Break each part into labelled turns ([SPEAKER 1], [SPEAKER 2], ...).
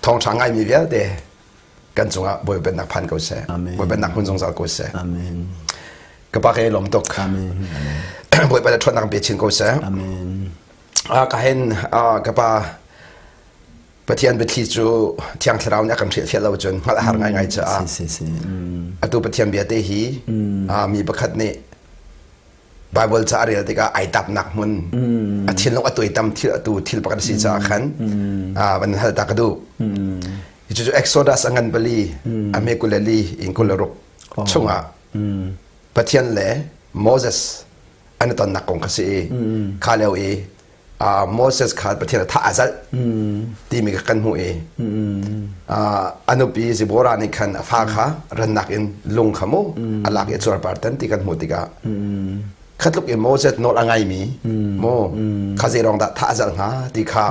[SPEAKER 1] Thawngṭha ngaimi vialte kan cungah Bawipa pennak phan ko seh.
[SPEAKER 2] Amen.
[SPEAKER 1] Bawipa pennak hmun zungzal ko seh.
[SPEAKER 2] Amen.
[SPEAKER 1] Ka pa ka i lawm tuk.
[SPEAKER 2] Amen.
[SPEAKER 1] Bawipa le ṭhawnnak pe chin ko seh.
[SPEAKER 2] Amen.
[SPEAKER 1] Ka hen ka pa Pathian biathli cu Thiang Thlarau nih a kan hrilhfiah lo cun hngalh a har ngaingai caah
[SPEAKER 2] Si si si.
[SPEAKER 1] atu Pathian bia te hi mi pakhat nih Bible ca a rel tikah ai tapnak hmun a thinlung a tuaitam thil atu thil pakhat a si caah khan van hal ta ka duh. Cucu Exodus a ngan pali a me 22 in 26 chungah Pathian le Moses an i tonnak kong kha si i kha lio i Moses kha Pathian a thah a zalh timi kha kan hmuh i a nupi Zipporah nih khan a fa kha rannak in lung kha mu a lak i a cuarpar tan ti kan hmuh tikah kha tluk in Moses nawl a ngaimi mu kha zei ruang dah thah a zalh hnga ti kha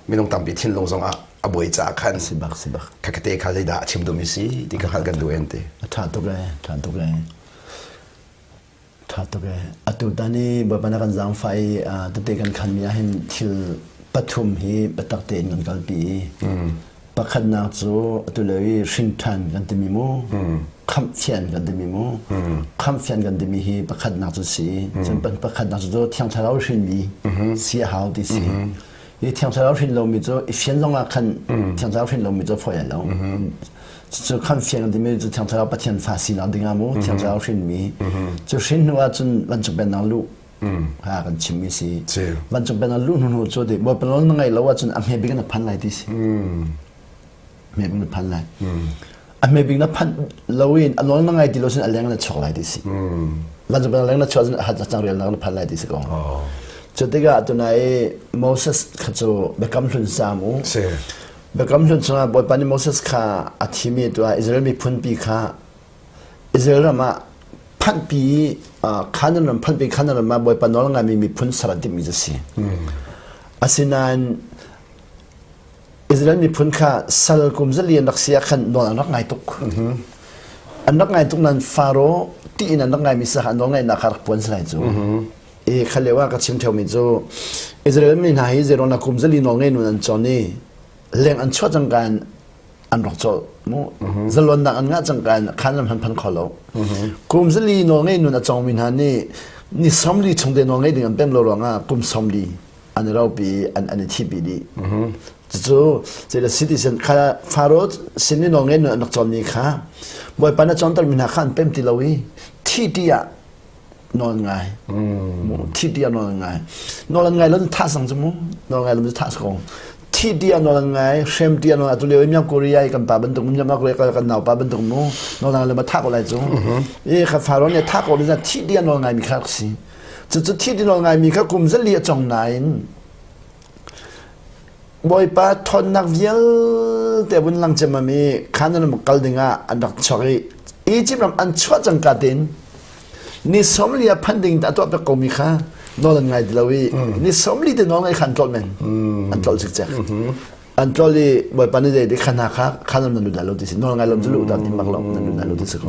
[SPEAKER 1] minung tampi thinlung zongah a buai caah khan
[SPEAKER 2] Si bak si bak.
[SPEAKER 1] kha kate kha zeidah a chim duhmi si ti kha hngalh kan duh en ti.
[SPEAKER 2] A ṭha tuk ee, ṭha tuk ee. Ṭha tuk ee. Atu tan i Bawipa na kan zaangfah i tete kan khanmi ahhin thil pathum hi biatak tein kan kalpi i pakhatnak cu atu lio i hrinṭhan kan timi mu, khamhfian kan timi mu, khamhfian kan timi hi pakhatnak cu si. Cun pakhatnak cu Thiang Thlarau hrinmi si a hau ti si. I Thiang Thlarau hrin lomi cu i fian zongah khan Thiang Thlarau hrin lomi cu fawi ai lo. Cucu khan fiang an timi cu Thiang Thlarau Pathian fa sinak dingah mu Thiang Thlarau hrinmi. Cu hrin hnu ahcun vancung pennak luh ha kan chimmi si. Vancung pennak luh hnu hnu cu ti Bawipa nawl na ngaih lo ahcun a hme bik na phan lai ti si. Hme bik na phan lai. A hme bik na phanh lo in a nawl na ngai ti lo sin a leng na chuak lai ti si. Vancung pennak leng na chuak cun a hat cang rial na phan lai ti si ko. Cu tikah tunai Moses kha cu biakam hlun sam u. Biakam Hlun chungah Bawipa nih Moses kha a thimi tuah Israel miphunpi kha Israel ram ah phanhpi Canaan ram phanhpi Canaan ram ah Bawipa nawl ngaimi miphun ser an timhmi cu a si. Asinain Israel miphun kha sal kum zali an rak si ah khan nawl an rak ngai tuk. An rak ngai tuk nain Faro ti in an rak ngaimi sa kha an nawl ngaihnak kha rak puan si lai cu. I kha lio ah ka chim theomi cu Israel mi hna hi zeiruang kum zali nawl ngei nun an cawn i leng an chuah cangka in an rak colh mu zalonnak an ngah cangka in khan lam han phan kho lo kum zali nawl ngei nun a cawngmi hna nih ni 40 chung te nawl ngei ding an pem lo ruangah kum 40 an i ropi an an i thipi dih cucu cila citizen kha Faro sin i nawl ngei nun an rak cawnmi kha Bawipa na cawnter mi hna kha an pem ti lo i thi ti ah nawl ngai thi ti nawl ngai nawl ngai lon tha sang chu mu nawl ngai lon tha ko thi ti nawl ngai hrem ti nawl atu leo Myanmar Korea i kan pa bantuk Myanmar Korea kan nau pa bantuk mu nawl ngai le tha ko lai chu e kha faro ne tha ko le thi ti nawl ngai mi kha si chu chu thi ti nawl ngai mi kha kum zali a chong nain Bawipa ṭhawnnak vialte vun lang ciammam i Kanaan ram kal dingah an rak chuak i Izipt ram an chuah cangka tein ni 40 a phanh ding a tuah pek komi kha nawl an ngai ti lo i ni 40 te nawl ngai kha an tlolh men an tlolh cikcek an tlolh i Bawipa nih zei ti kha hna kha khan nan lut lai lo ti si nawl ngai lo cu luh ti mak lo nan lut lai lo ti si ko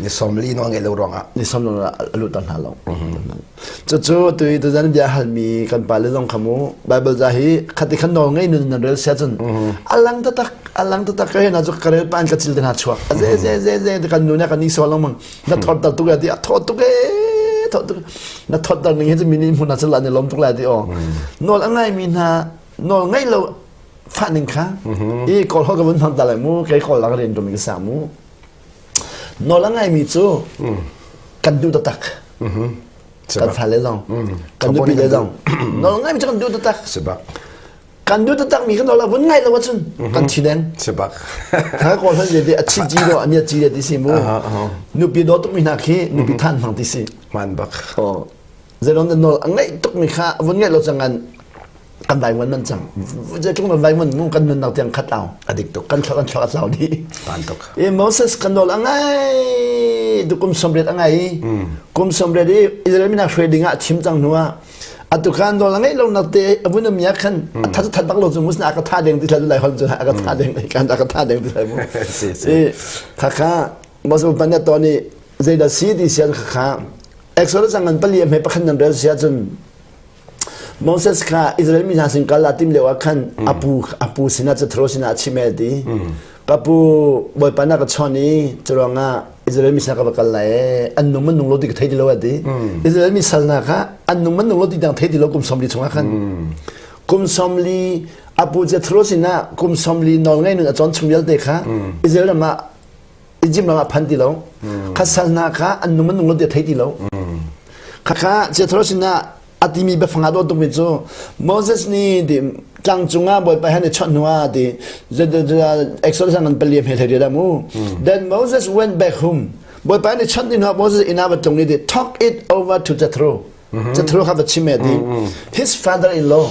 [SPEAKER 1] ni 40 nawl ngai lo ruangah
[SPEAKER 2] ni 40 a lut hna lo Cucu tu i tuzan bia halmi kan pale zong kha mu Bible ca hi khati khan nawl ngei nun nan rel sia cun alang tatak alang tatak ka hena cu ka rel pan ka cil te hna chuak a ze ze ze ze kan nu ne kan ni so lang mang na thot tar tuk ti a thot tuk e thot tuk na thot tar ning hi cu mini hmun na chala ni lom tuk lai ti o nawl a ngai mi hna nawl ngei lo fa ning kha i kawl ho ka vun hmang ta lai mu kei kawl lang rin tum ka sa mu Nawl a ngaimi cu kan duh taktak. Kan fale zong, kan nupi le zong. Nawl a ngaimi cu kan duh taktak. Kan duh taktak mi kan nawl a vun ngai lo ahcun kan thi deng.
[SPEAKER 1] Sibak.
[SPEAKER 2] Kha kawl hlan je a chi ji do a nia chi de ti si mu. Nupi daw tuk mi hna khi nupi than hmang ti si.
[SPEAKER 1] Man bak.
[SPEAKER 2] Oh. Zeiron nawl a ngaih tuk mi kha vun ngaih lo cangan kan vaivuan man cang zeitluk nan vaivuan mu kan nunnak tiang khat au
[SPEAKER 1] adik tuk
[SPEAKER 2] kan thlak kan thlak a tlau dih
[SPEAKER 1] tan tuk
[SPEAKER 2] i Moses kan nawl a ngai tu kum 30 a ngai kum 30 i Israel minak hruai ding ah a thim cang hnu ah atu khan nawl a ngeih lo nak te a vun um ya khan a that that bak lo cu mus na ka tha deng ti thla lai hon cu a ka tha deng kan a ka tha deng ti thla mu i kha kha Moses pan to ni zeidah si ti sian kha kha Exodus ngan pali a hme pakhat nan rel sia cun. Moses kha Israel mi hna sin kal a tim lio ah khan apu apu sinah Jethro sinah a chim e ti. Ka pu Bawipa na ka chawn i curuangah Israel mi sinah ka va kal lai e an nung man nung lo ti ka thei ti lo a ti. Israel mi sal hna kha an nung man nung lo ti dang thei ti lo kum 40 chungah khan. Kum 40 apu Jethro sinah kum 40 nawl ngei nun a cawn chung vialte kha Israel ram ah Egypt ram ah phan ti lo. Kha sal hna kha an nung man nung lo ti a thei ti lo. Khakha Jethro sinah a timi biafang ah dawt tukmi cu Moses nih ti tlang cungah Bawipa he an i chawnh hnu ah ti Exodus ngan pali hme hlei riat mu then Moses went back home Bawipa nih chawnh hnu ah Moses inn ah va tlung i ti talk it over to Jethro Jethro kha va chim e ti his father-in-law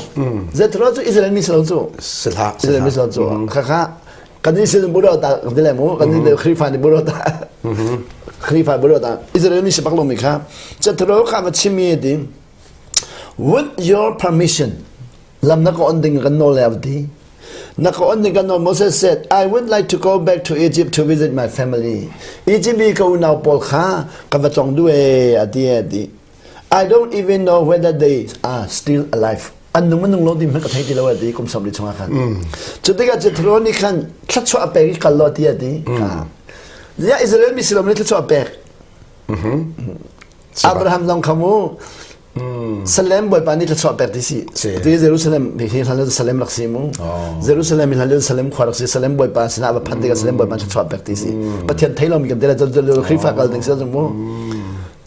[SPEAKER 2] Jethro cu Israel mi si lo cu Israel mi si lo cu khakha kan nih sin buro ta kan ti le mu kan nih Khrihfa nih buro ta Khrihfa buro ta Israel mi si bak lomi kha Jethro kha va chim i ti with your permission lam na ka on ding kan nawl le ti na ka on ding kan nawl Moses said I would like to go back to Egypt to visit my family Egypt i ka unau pawl kha ka va tlong du e ati ati I don't even know whether they are still alive. An nung nung lo dim ka thei ti lo ati kum som li chungah khan. Cu tikah Jethro nih khan thluachuah a pek i kal lo ti ati. Ya Israel mi silom nih thluachuah a pek. Abraham zong kha mu Salem bawipa nih thluachuah pek ti si. Ti Jerusalem hi hlan Salem rak si mu. Jerusalem hi hlan Salem khua rak si. Salem bawipa sinah va phan tikah Salem bawipa thluachuah pek ti si. Pathian thei lomi kan te le Khrihfa kal ding si mu.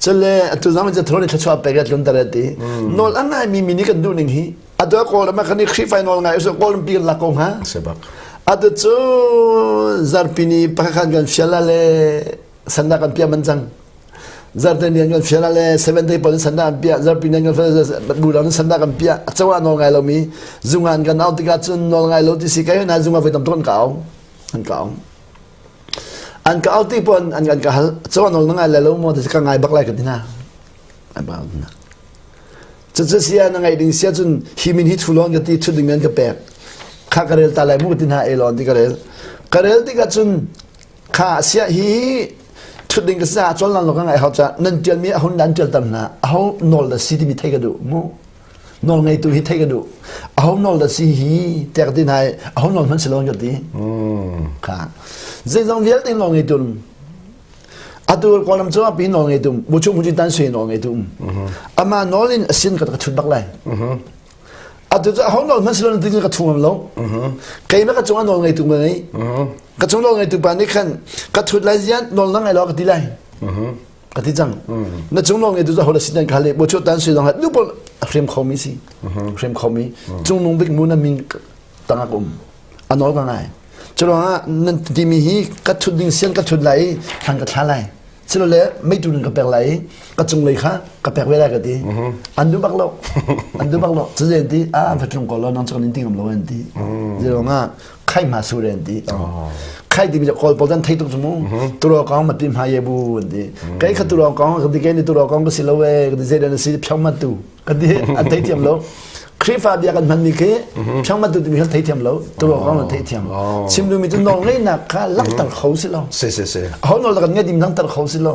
[SPEAKER 2] Cule atu zong cu thor thluachuah pek a tlun tar ti. Nawl a ngai mi mi nih kan duh ning hi atu a Kawlram ah kan i Khrihfa nawl ngai usih Kawlram pi kan lak ko hnga.
[SPEAKER 1] Sebak.
[SPEAKER 2] Atu cu zarpi ni pakhat kan fial le sanda kan pia man cang. Zarte ni kan fial le seven day pawl sanda an pia zarpi ni kan fial bu dang sanda kan pia acawa nawl ngai lo mi zungan kan au tikah cun nawl ngai lo ti si kai na zunga voi tam tuk an ka au an ka au An ka au ti pon an kan ka hal caw nawl na ngai lai lo maw ti ka ngai bak lai ka ti hna. Ai bak hna. Cucu sia na ngai ding sia cun hi min hi thu lon ka ti thu ding an ka pek. Kha ka rel ta lai mu ka ti hna e lon ti ka rel. Ka rel tikah cun kha sia hi thut ding ka sa chol nan lo ka ngai hau cha nan tial mi ahun nan tial tam hna aho nawl da si ti mi thei ka duh mu nawl ngeitu hi theih ka duh aho nawl dah si hi tiah ka ti hna i aho nawl hmanh si lo ka ti kha zeizong vialte nawl ngeitu atu kawlam cu api nawl ngeitu buchu muji tan sui nawl ngeitu ama nawl in asin ka ka thut bak lai atu cu aho nawl hmanh si lo ti ka thu ngam lo keimah ka cungah nawl ngeitu ka ngei ka cung nawl ngeitu pa nih khan ka thut lai zian nawl na ngai lo ka ti lai Ka ti cang. Na cung lawng tu ho la sin kha le bo chu tan sui dong nu pol hrem khomi si. Hrem khomi. Cung nung bik mu na min tangak um. Anol ka ngai. Curuangah nan timi hi ka thut ding sian ka thut lai thlan ka thla lai. Silo le meitu ka pek lai ka cung lei kha ka pek ve lai ka ti. An du bak lo. An du bak lo. Cuzen ti a fatlung ko lo nang chu kan in tingam lo an ti. Curuangah khai ma su ren ti khai ti mi kawl pawl dan thei tuk mu turo kong ma ti ma ye bu ti kai kha turo kong ka ti ke ni turo kong ka si lo we ka ti zai dan si phyong ma tu ka ti an thei thiam lo Khrihfa bia kan hman mi khi phyong ma tu ti mi kha thei thiam lo turo kong la thei thiam chim du mi cu nawl ngei nak kha langhter kho si lo
[SPEAKER 1] si si si
[SPEAKER 2] ho nawl kan ngai dim langhter kho si lo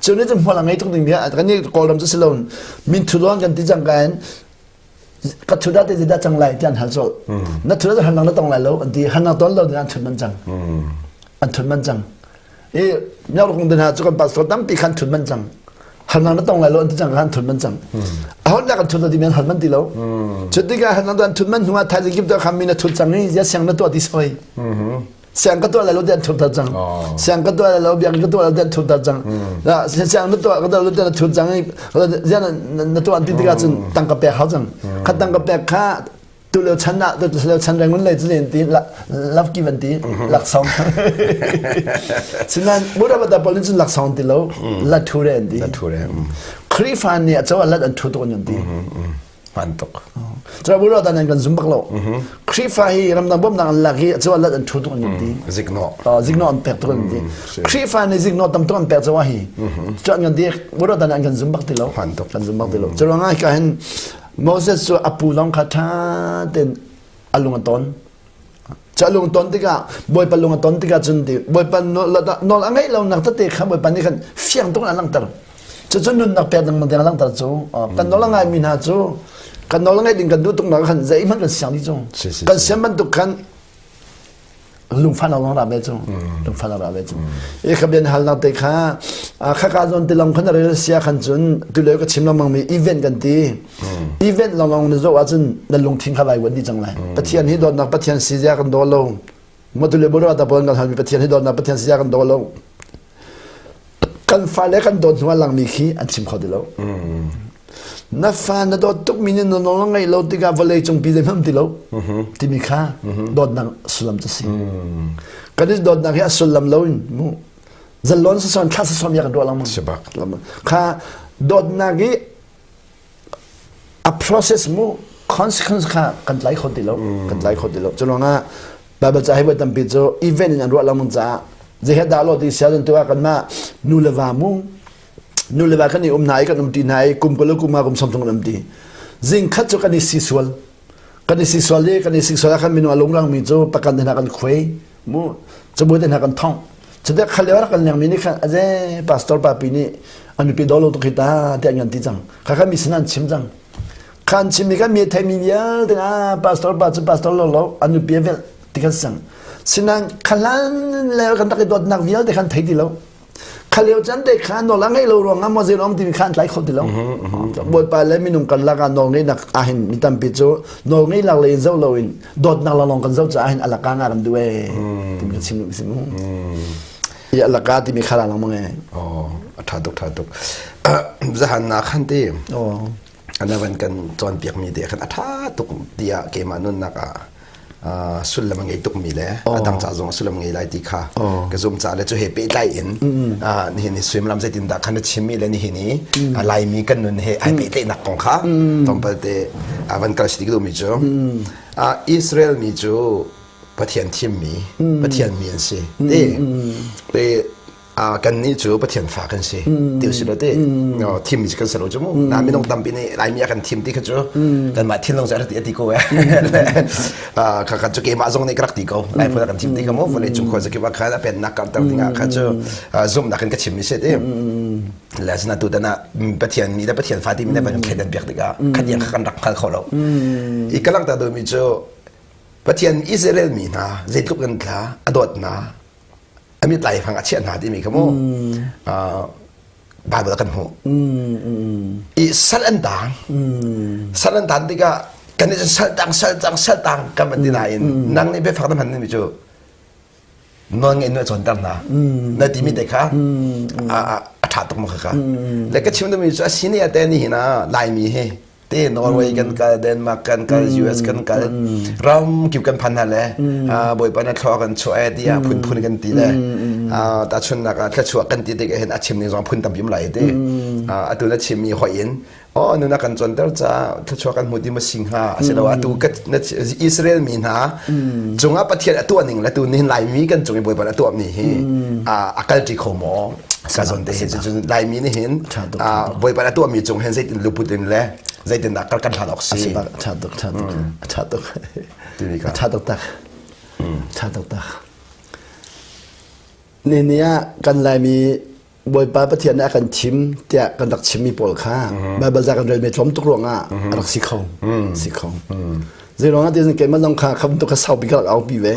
[SPEAKER 2] cu ni cu hmual a ngei tuk ding bia kan ni kawlram cu si lo min thulon kan ti cang kain ka thut ah te dah cang lai ti an hal colh na thut ah hanang na tong lai lo an ti hanang ton lo an thut man cang an thut man cang i miao kong den ha cu kan pastor tampi khan thut man cang hanang na tong lai lo an ti cang khan thut man cang ahon na kan thut lo ti men hal man ti lo cu tikah hanang an thut man hnuah thaizing kip to kham mi na thut cang i ya siang na tuah ti soi Siang ka tuah lai lo tian thut cang. Siang ka tuah lai lo biakinn ka tuah lai lo tian thut cang. Siang na tuah ka tuah lo tian thut cang i zian na tuah ti tikah cun tangka pek hau cang. Kha tangka pek kha tu lio chan ah tu lio chan rengun lei cu ti lafki van ti laksawng. Sinan Buddha bata pawl cun laksawng ti lo lathu re an ti.
[SPEAKER 1] Lathu re.
[SPEAKER 2] Khrihfa nih a caw lat an thu tuk an ti.
[SPEAKER 1] Hman tuk.
[SPEAKER 2] Travel dan an kan zum bak lo. Khrihfa hi ramdang bawmnak an lak i cu lat an thu tuk an ti.
[SPEAKER 1] Zikno.
[SPEAKER 2] Zikno an pek tuk an ti. Khrihfa nih zikno tam tuk an pek cawa hi. Cu an kan ti buro dan an kan zum bak ti lo.
[SPEAKER 1] Hman tuk.
[SPEAKER 2] Kan zum bak ti lo. Cu ruangah ka hin Moses cu a pu zong kha tha ten a lung a ton. Cu a lung ton tikah Bawipa lung a ton tikah cun ti Bawipa nawl a ngeih lonak tete kha Bawipa nih khan fiang tuk in a langhter. Cucu nunnak pek ding ding a langhter cu kan nawl a ngaimi hna cu. Kan nawl ngaih ding kan duh tuk nak khan zeihmanh kan siang dih cu. Kan sian bantuk khan lungfan lawng ra ve cu lungfan ra ve cu i kha bian halnak te kha khaka zawn ti long khan rel sia khan cun tu le ka chim lengmang mi event kan ti event long long na zoh ahcun na lungthin kha vai wan dih cang lai pathian hi dawtnak pathian si zia kan daw lo mo tu le bo ra ta pon kan hal mi pathian hi dawtnak pathian si zia kan daw lo kan fale kan dawt hnu ah langmi khi an chim kho ti lo na fa na dawt tukmi nih na nawl ngaih lo tikah vawlei cung pi zeihmanh ti lo timi kha dawtnak sullam cu si kan i dawtnak hi a sullam lo in mu zalon sason thla sason ya kan ruah lengmang kha dawtnak i a process mu consequence kha kan tlai kho ti lo kan tlai kho ti lo cu ruangah Bible ca hi voi tampi cu event in an ruah lengmang caah zei dah lo ti sia tu ah kanmah nu le va mu nu le va kan i um hna i kan um ti hna i kum kul kum nga kum som thong kan um ti zing khat cu kan i si sual kan i si sual i kan i si sual ah khan minung a lungrang mi cu pakan te hna kan khuai mu cabuai te hna kan thong cutik khal lio rak kan leng mi nih khan aze pastor papi nih a nupi daw lo tuk hi ta tiah an kan ti cang kha kha mi sin an chim cang khan chim mi kan mi thei mi vialte ah pastor pa cu pastor lo lo a nupi a velh ti kan sang sinan khalan le kan rak i dawtnak vialte khan thei ti lo khalio can te kha nawl a ngei lo ruang ah maw zeiruang timi kha an tlai kho ti lo bawipa le minung kan lak ah nawl ngeihnak ahhin mi tampi cu nawl ngeihnak lei in zoh loin dawtnak lawnglawng kan zoh caah hin alaka nga kan duh ee timi kan chim duh si mu i alaka timi kha lang mang ee
[SPEAKER 1] oh a tha tuk tha tuk zahan na khan te oh anavan kan cawnpiak mi te khan a tha tuk tiah keimah nunnak ah sullam a ngei tukmi le a dang ca zong sullam ngei lai ti kha ka zum ca le cu he pehtlai in nihin ni suimilam zeitin dah khan na chimmi le nihin i Laimi kan nun he ai pehtlaihnak kong kha tlawmpal te van kal si duhmi cu Israel mi cu Pathian thimmi Pathian mi an si ti kannih cu Pathian fa kan si ti usih law ti thimmi cu kan si lo cu mu na minung tampi nih Laimi a kan thim ti kha cu kanmah thinlung cu a rak ti a ti ko eh kha kha cu keimah zong nih ka rak ti ko Lai phun a kan thim ti kha mu vawlei cung khua zakip ah khan a pennak karter dingah kha cu zumhnak in ka chim mi si ti le asina tu tan ah Pathian mi le Pathian fa ti mi le van thleidan piak tikah khatiang kha kan rak hngal kho lo i ka langhter duhmi cu Pathian Israel mi hna zeitluk in thla a dawt hna a mit laifang a chiah hna timi kha mu Bible kan hmuh i sal an tang sal an tan tikah kan i sal tang sal tang sal tang kan van ti nain nang nih biafak na hman mi cu nawl ngeih nu a cawnter hna na timi te kha a ṭha tuk ma kha kha le ka chim duhmi cu a si ne ate ni hin ah Laimi hi te Norway kan kal Denmark kan kal US kan kal ram kip kan phan hna le bawipa na thlua kan chuah e tiah phunphun kan ti le tahchunnak ah thluachuah kan ti tik hin a chim ning zong phun tampi um lai ti atu na chimmi hoi in oh nuna kan cawnter ca thluachuah kan hmu ti ma si hnga asilo atu Israel mi hna cungah Pathian a tuah ning le tu nihin Laimi kan cung i bawipa a tuah mi hi a kalṭi kho maw ka zawn te hi cun Laimi nih hin Bawipa a tuahmi cung hin zeitin luput in le zeitin dah kal kan hlan awk si
[SPEAKER 2] tha tuk tha tuk tha tuk tha tuk tak tha tuk tak ni ni ah kan Laimi Bawipa Pathian nih a kan thim tiah kan rak chimmi pawl kha Baibal ca kan relmi tlawm tuk ruangah a rak si kho si kho zei ruangah ti keimah zong kha kham tuk ka saupi ka rak aupi ve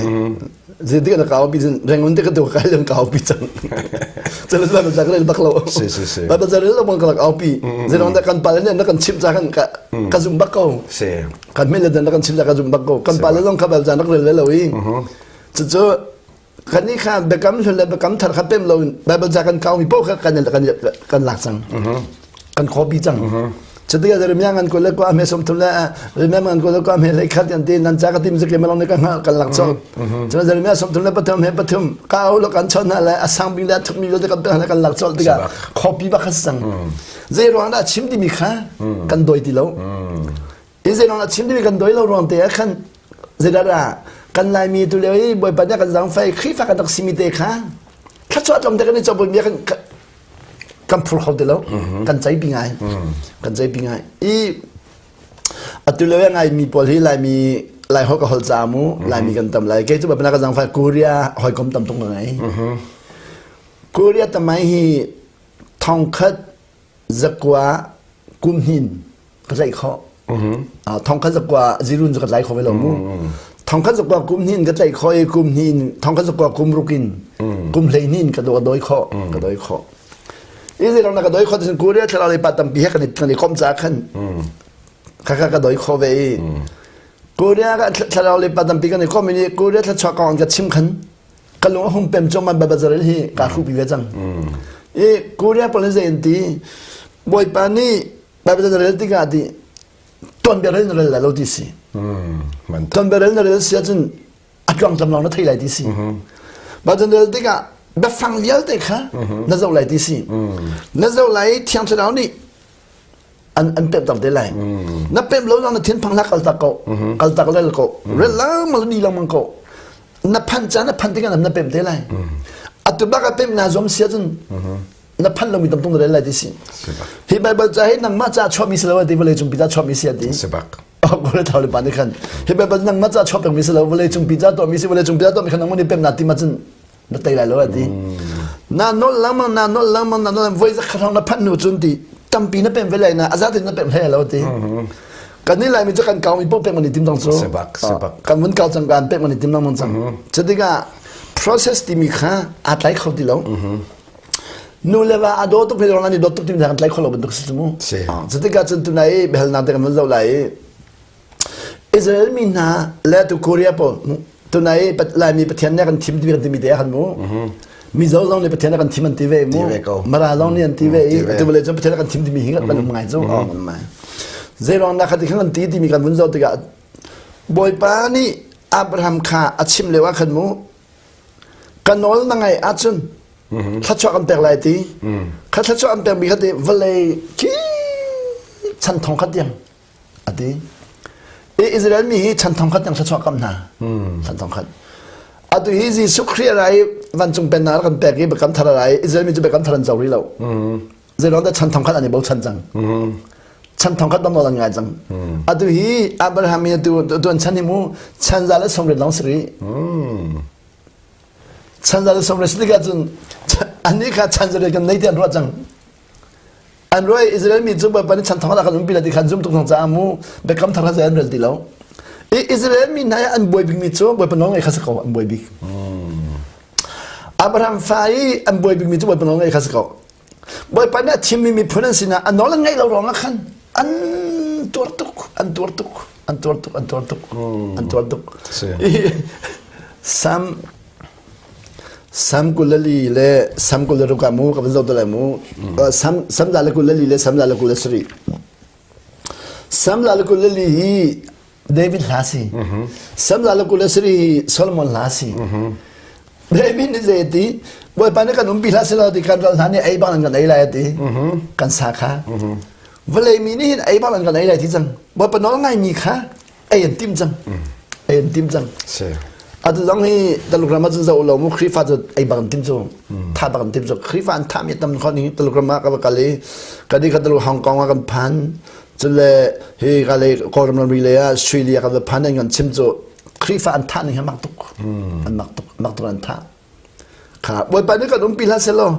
[SPEAKER 2] zei tik ka aupi cun rengun te ka tu kai leng ka aupi cang cun Baibal ca ka rel bak lo
[SPEAKER 1] si si si
[SPEAKER 2] Baibal ca rel lo bang ka rak aupi zei ruangah kan pale nih na kan chimh ca kan ka zum bak ko
[SPEAKER 1] si
[SPEAKER 2] kan mele na kan chimh ca ka zum bak ko kan pale zong kha Baibal ca rak rel le lo i cucu kan i kha biakam hlun le biakam thar kha pem lo in Bible ca kan kau mi paoh kha kan kan kan lak cang kan copy cang cutikah Jeremiah ngan kul le kwa hme 30 le Jeremiah ngan kul le kwa hme hlei khat yan ti nan ca ka tim zik le malong ne ka hngal kan lak chol cun Jeremiah 33 hme pathum ka au lo kan chon na le a sang bing le a thuk mi vialte kan pe kan lak chol tikah copy bak kha cang zei ruang dah chim timi kha kan doi ti lo Hi zeiruang ah chim ding kan doi lo ruang te ah khan zeidah dah kan Laimi tu lio i Bawipa nih kan zaangfai Khrihfa kan rak simi te kha thluachuah tlawm te kan i cawpui mi kan kan phur kho ti lo kan ceipi ngai kan ceipi ngai i atu lio ngai mi pawl hi Laimi Lai holh ka holh ca mu Laimi kan tam lai kei cu Bawipa ka zaangfai Korea hawikom tam tuk ka ngei Korea tamai hi thongkhat zakua kum hin ka tlaih khawh. Thongkhat zakua zirun cu ka tlai kho ve lo mu. Thongkhat zakua kum hnih in ka tlaih khawh i kum hnih in thongkhat zakua kum ruk in kum 12 in ka doi khawh ka doi khawh. I zeiruang na ka doi khawh cun Korea thlarau lei pa tampi he kan i kan i komh caah khan khakha ka doi khawh ve i Korea ka thlarau lei pa tampi kan i komh i Korea thluachuah kong ka chim khan ka lung a hung pem cuahmah Baibal carel hi kaa hruhpi ve cang. I Korea pawl nih zei an ti Bawipa nih Baibal na rel tikah ti tuanbia rel na rel lai lo ti si. Tuanbia rel na rel si ahcun a tluangtlam lawng na thei lai ti si. Baibal na rel tikah biafang vialte kha na zoh lai ti si. Na zoh lai i Thiang Thlarau nih an an pemh te lai. Na pemh lo zong na thinphang hlah kaltak ko. Kaltak rel ko. Rel lengmang ni lengmang ko. Na phanh caan na phanh tikah na pemh te lai. Atu bak a pemh na zuam si ahcun na phanh lomi tam tung na rel lai ti si. Hi Bible ca hi nangmah ca chuahmi si lo ti vawlei cung pi ca chuahmi si ati.
[SPEAKER 1] Sibak.
[SPEAKER 2] Kore thau le pa nih khan hi Bible nangmah ca chuah pengmi si lo vawlei cung pi ca tuahmi si vawlei cung pi ca tuahmi khan nangmah nih pemh na tim ahcun na tei lai lo ati. Na nol lengmang na nol lengmang na nol voi zakhat hrawng na phanh hnu cun ti tampi na pem ve lai na azat in na pem hlei lo ti. Kan nih Laimi cu kan kau mi paoh pek man i tim cang cu.
[SPEAKER 1] Sibak sibak.
[SPEAKER 2] Kan vun kau cang kan pek man i tim lengmang cang. Cutikah process timi kha aa tlai kho ti lo. Nu le va a daw tuk mi ruang an i dawt tuk timi kan tlai kho lo bantuk si mu. Cu tikah cun tunai i biahalnak te kan vun zoh lai i Israel mi hna le tu Korea pawl tunai i Laimi Pathian nih kan thim timi kan timi te ah khan mu. Mizo zong nih Pathian kan thim an ti ve mu. Mara zong nih an ti ve i atu vawlei cun Pathian kan thim timi hi kan um ngai cu. Zei ruang dah kha ti khan kan ti timi kan vun zoh tikah Bawipa nih Abraham kha a chim lio ah khan mu ka nawl na ngaih ahcun thluachuah kan pek lai ti kha thluachuah an pekmi kha ti vawlei khi chan thong khat tiang a ti i Israel mi hi chan thong khat tiang thluachuah kam hna chan thong khat atu hi Jesuh Khrih a ra i vancung pennak kan pek i biakam thar a ra i Israel mi cu biakam thar an co rih lo zeiruang dah chan thong khat an i bochan cang chan thong khat bang an ngai cang atu hi Abraham hi atu tu an chan hi mu chan za le 90 lawng si rih chan za le 90 si tikah cun annih kha chan za kan nei ti an ruah cang an ruah Israel mi cu Bawipa nih chan thong khat kan umpi la ti khan zum tuk cang caah mu biakam thar kha zei an rel ti lo Israel mi hna an buai bik mi cu Bawipa nawl ngaih kha si ko an buai bik Abraham fa i an buai bik mi cu Bawipa nawl ngaih kha si ko Bawipa nih a thimmi miphun an sinah a nawl an ngaih lo ruangah khan an tuar tuk, an tuar tuk, an tuar tuk, an tuar tuk, an tuar tuk. Sam Sam 24 le Sam 26 ah mu ka van zoh te lai mu. Sam Sam za le 24 le Sam za le 27. Sam za le 24 hi David hla si. Sam za le 27 hi Solomon hla si. David nih zei ti Bawipa nih kan umpi hlah selaw ti kan ral hna nih ei bang an kan ei lai a ti. Kan sa kha. Vawlei mi nih hin ei bang an kan ei lai ti cang. Bawipa nawl ngaimi kha ei an tim cang. Ei an tim cang. Atu zong hi Taluk ram ah cun zoh lo mu Khrihfa cu ei bang an tim cu. Tha bang an tim cu. Khrihfa an thahmi tam kho ning Taluk ram ah ka va kal i kan i kha Taluk Hong Kong ah kan phan. Cule hi ka lei Kawlram ramri lei ah Australia kan va phan an kan chim cu Khrihfa an thah ning hi mak tuk. An mak tuk, mak tuk an thah. Kha Bawipa nih kan umpi hlah selaw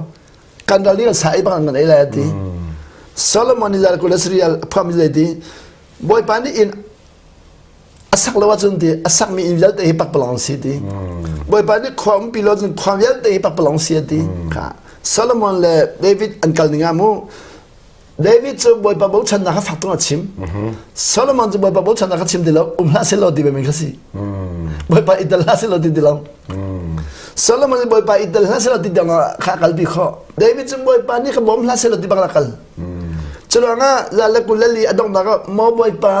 [SPEAKER 2] kan ral nih sa ei bang an kan ei lai a ti. Solomon nih zal kul Israel phuam zei ti Bawipa nih inn a sak lo ahcun ti a sakmi inn vialte hi pakpalawng si ti. Bawipa nih khua umpi lo cun khua vialte hi pakpalawng si a ti. Kha Solomon le David an kal ning ah mu David cu Bawipa bochannak kha fak tuk a chim. Solomon cu Bawipa bochannak kha chim ti lo, um hlah seh ti men kha si. Bawipa i tel hlah seh ti ti lo. Solomon cu Bawipa i tel hlah seh ti tiang kha kalpi khawh. David cu Bawipa nih ka bawm hlah seh ti bak a kal. Cu ruangah za le 24 a donghnak ah maw Bawipa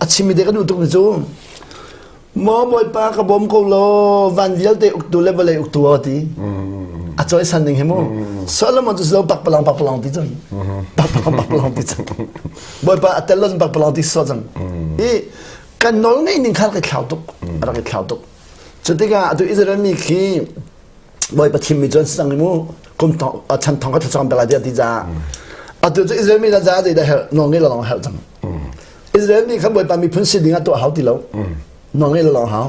[SPEAKER 2] a chimmi te ka duh tuk ni cu. Maw Bawipa ka bawm ko law van vialte uktu le vawlei uktu a ti. A cawisan ning hi mu. Solomon cu lo pakpalang pakpalang ti cang. Pakpalang pakpalang ti cang. Bawipa a tel lo pakpalang ti so cang. I kan nawl ngeih ning kha rak i thlau tuk. Rak i thlau tuk. Cu tikah atu Israel mi khi Bawipa thimmi cu an si cang i mu. Kum thong chan thong ka thlacam pe lai tiah ti caah. Atu cu Israel mi na caah zeidah herh nawl ngei lo lawng herh cang. Israel mi kha Bawipa miphun si ding ah tuah hau ti lo. Nawl ngai lo hau.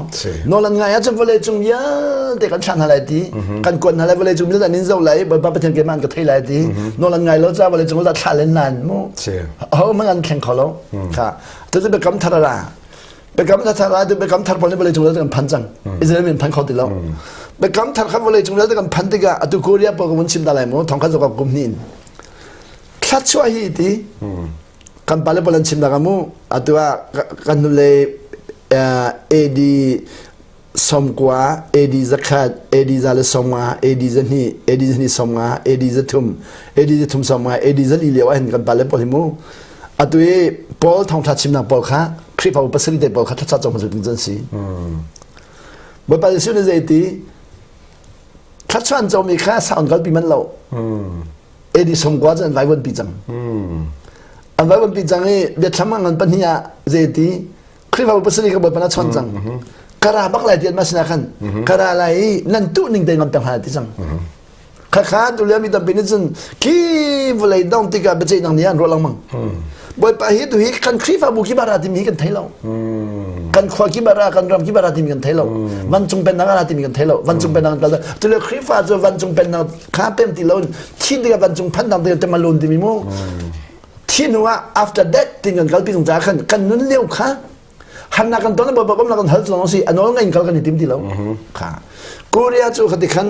[SPEAKER 2] Nawl an ngai ahcun vawlei cung vialte kan thlah hna lai ti. Kan kuat hna lai vawlei cung vialte an in zoh lai Bawipa Pathian keimah an ka thei lai ti. Nawl an ngai lo ca vawlei cung thlah len nan mu. Ho hmanh an thleng kho lo. Kha. Tucu biakam thar a ra. Biakam thar a ra tu biakam thar pawl nih vawlei cung vialte kan phan cang. Israel min phan kho ti lo. Biakam thar kha vawlei cung vialte kan phan tikah atu Korea pawl ka vun chim ta lai mu thongkhat zok kum hnih in. Thla hi ti. Kan pale pawl an chim nak mu atu ah kan nule AD 90 AD 100 AD 150 AD 2 AD 250 AD 3 AD 350 AD 4 lio ah hin kan pale pawl hi mu atu i Paul thawngtha chimnak pawl kha Khrihfabu pasarih te pawl kha thlacam cawm hmasat ding an si. Bawipa Jesuh nih zei ti thlachuan comi kha saun kalpi man lo. AD 90 cu an vaivuan pi cang. An vaivuan pi cang i biathlam a ngan pahnih ah zeiti Khrihfabu pasarih ka Bawipa na chon cang. Ka ra bak lai ti an mah sinah khan ka ra lai i nan tuh ning te ngam peng hna ti cang. Khakha tu le mi tampi nih cun khi vawlei dong tikah biaceihnak nih an ruah lengmang. Bawipa hi tu hi kan Khrihfabu ki bara timi hi kan thei lo. Kan khua ki bara kan ram ki bara timi kan thei lo. Vancung pennak ara timi kan thei lo. Vancung pennak kan kal. Tu le Khrihfa cu vancung pennak kha pem ti lo thi tikah vancung phan dang te malun timi mu thi hnu ah after that tin kan kalpi zung ca khan kan nun lio kha hanna kan ton bawipa bom na kan hal tlong si anol ngai kal kan i tim ti lo kha Korea cu khati khan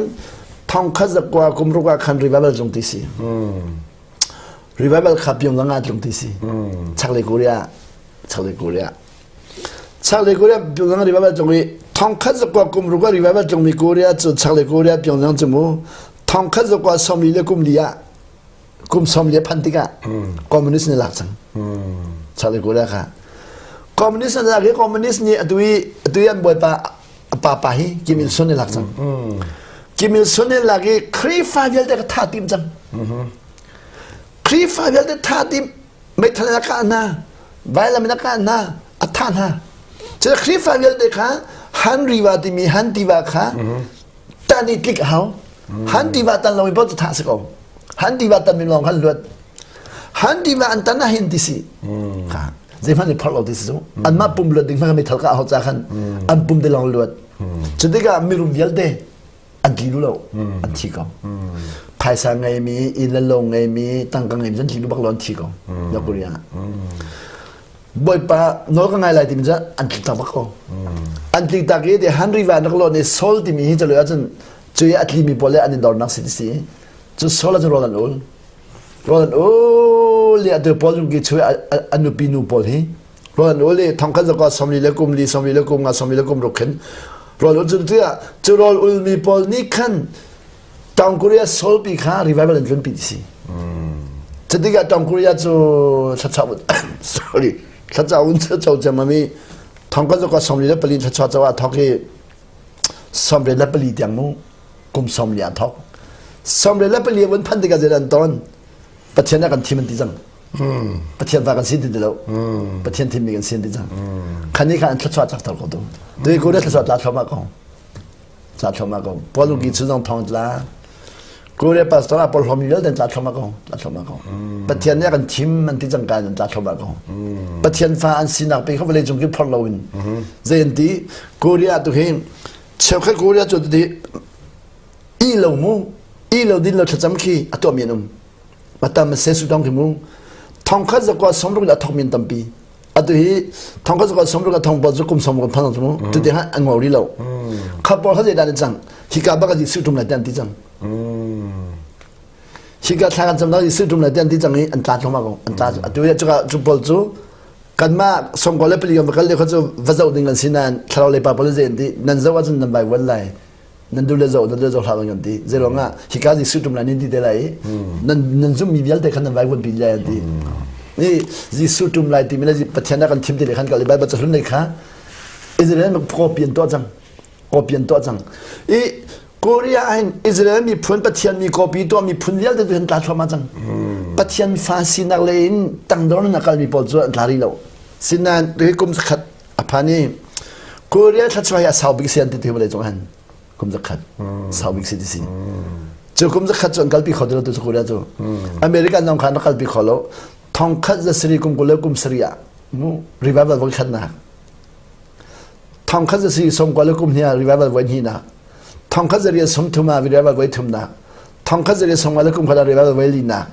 [SPEAKER 2] thong khat zakwa kum ruka khan revival zung ti si revival kha pyong nga tlung ti si chaklei Korea chaklei Korea Chaklei Korea Pyongyang revival cung i thongkhat zakua kum ruk ah revival cungmi Korea cu chaklei Korea Pyongyang cu mu thongkhat zakua sawmli le kum li ah kum sawmli a phan tikah communist nih lak cang chaklei Korea kha communist nih lak i communist nih atu i atu i an bawipa pa pa hi Kim Il Sung nih lak cang Kim Il Sung nih lak i Khrihfa vialte ka tha tim cang Khrihfa vialte tha tim meithal in a kah hna vailam in a kah hna a thah hna cu Khrihfa vialte kha Han riva timi Han tiva kha tan i tlik a hau Han tiva tan lomi paoh cu thah si ko Han tiva tan mi lawng khan luat Han tiva an tan ah hin ti si kha zeihmanh i phorh lo ti si cu anmah pum luat ding hmanh meithal kah a hau ca khan an pum te lawng luat cu tikah mirum vialte an tli duh lo an thi ko phaisa ngeimi inn le lo ngeimi tangka ngeimi an tli duh bak lo an thi ko North Korea Bawipa nawl ka ngai lai timi cu an tlik tak bak ko an tlik tak i Henry Van rak lo nih Saul timi hi calo ahcun cu i a tlimi pawl le an i dornak si ti si cu Saul ahcun rawl an ul rawl an ul i atu Paul Jungki chu a nupi nu pawl hi rawl an ul i thongkhat zakua 40 le kum li 40 le kum nga 40 le kum ruk khin rawl ul cu tiah cu rawl ulmi pawl nih khan Tang Korea Seoul pi kha revival an tlunpi ti si cutikah Tang Korea cu thlacha sorry thlacha un cho cemami thongkhat zakua 44 thlacha cho ah thok i 34 tiang mu kum 40 ah thok 44 vun phan tikah zeidah an ton Pathian ah kan thim an ti cang Pathian fa kan si ti lo Pathian thimmi kan si ti cang khan ni kha an thluachuah tlak ko tu tu ko le thluachuah tla thluahmah ko tla thluahmah ko Paul ki chu zong thong tla Korea pastor ah Paul hlomi vialte tla thluahmah ko tla thluahmah ko Pathian nih a kan thim an ti cang ka an tla thluahmah ko Pathian fa an sinak pe kha vawlei cung ki phor loin zei an ti Korea tu hi cheukhat Korea cu ti i lo mu i lo din lo thlacam khi a tuahmi an um matam se su dong khi mu thongkhat zakwa somruk a thok min tampi atu hi thongkhat zakwa somruk a thong bal zu kum somruk phan mu tu te ha an ngau ri lo khapor kha zeidah an cang hika baka ji su tum lai te an ti cang hika thla kan cam lai su tum lai te an ti cang i an tla tloma ko an tla atu ya chuka chu pol chu kanmah songkol le pali kan va kal le kha cu va zoh ding kan si nain thlarau le pa pawl zei an ti nan zoh ahcun nan vai vuan lai nan duh le zoh nan duh le zoh hlah kan ti zeiruang ah hika Jesuh tum lai nin ti te lai i nan nan zummi vialte khan nan vai vuan pi lai an ti ni Jesuh tum lai timi le Pathian a kan thim ti le khan kal i Bible cahlun lei kha Israel copy an tuah cang copy an tuah cang i Korea ah hin Israel miphun Pathian mi copy tuah miphun vialte tu hin tla thluahmah cang Pathian fa sinak lei in tangdor in a kalmi pawl cu an tla rih lo sinain hi kum zakhat a phan i Korea thluachuah hi a sau bik si an ti ti vawlei cung han kum zakhat sau bik si ti si cu kum zakhat cu an kalpi kho ti lo tu Korea cu American zong khan rak kalpi kho lo thong khat za sari kum kul le kum sari ah mu revival voi khat nak. Thongkhat za si sawmkua le kum hnih ah revival voi hnihnak. Thongkhat za riat 30 ah revival voi thumnak. Thongkhat za riat 50 le kum khat ah revival voi linak.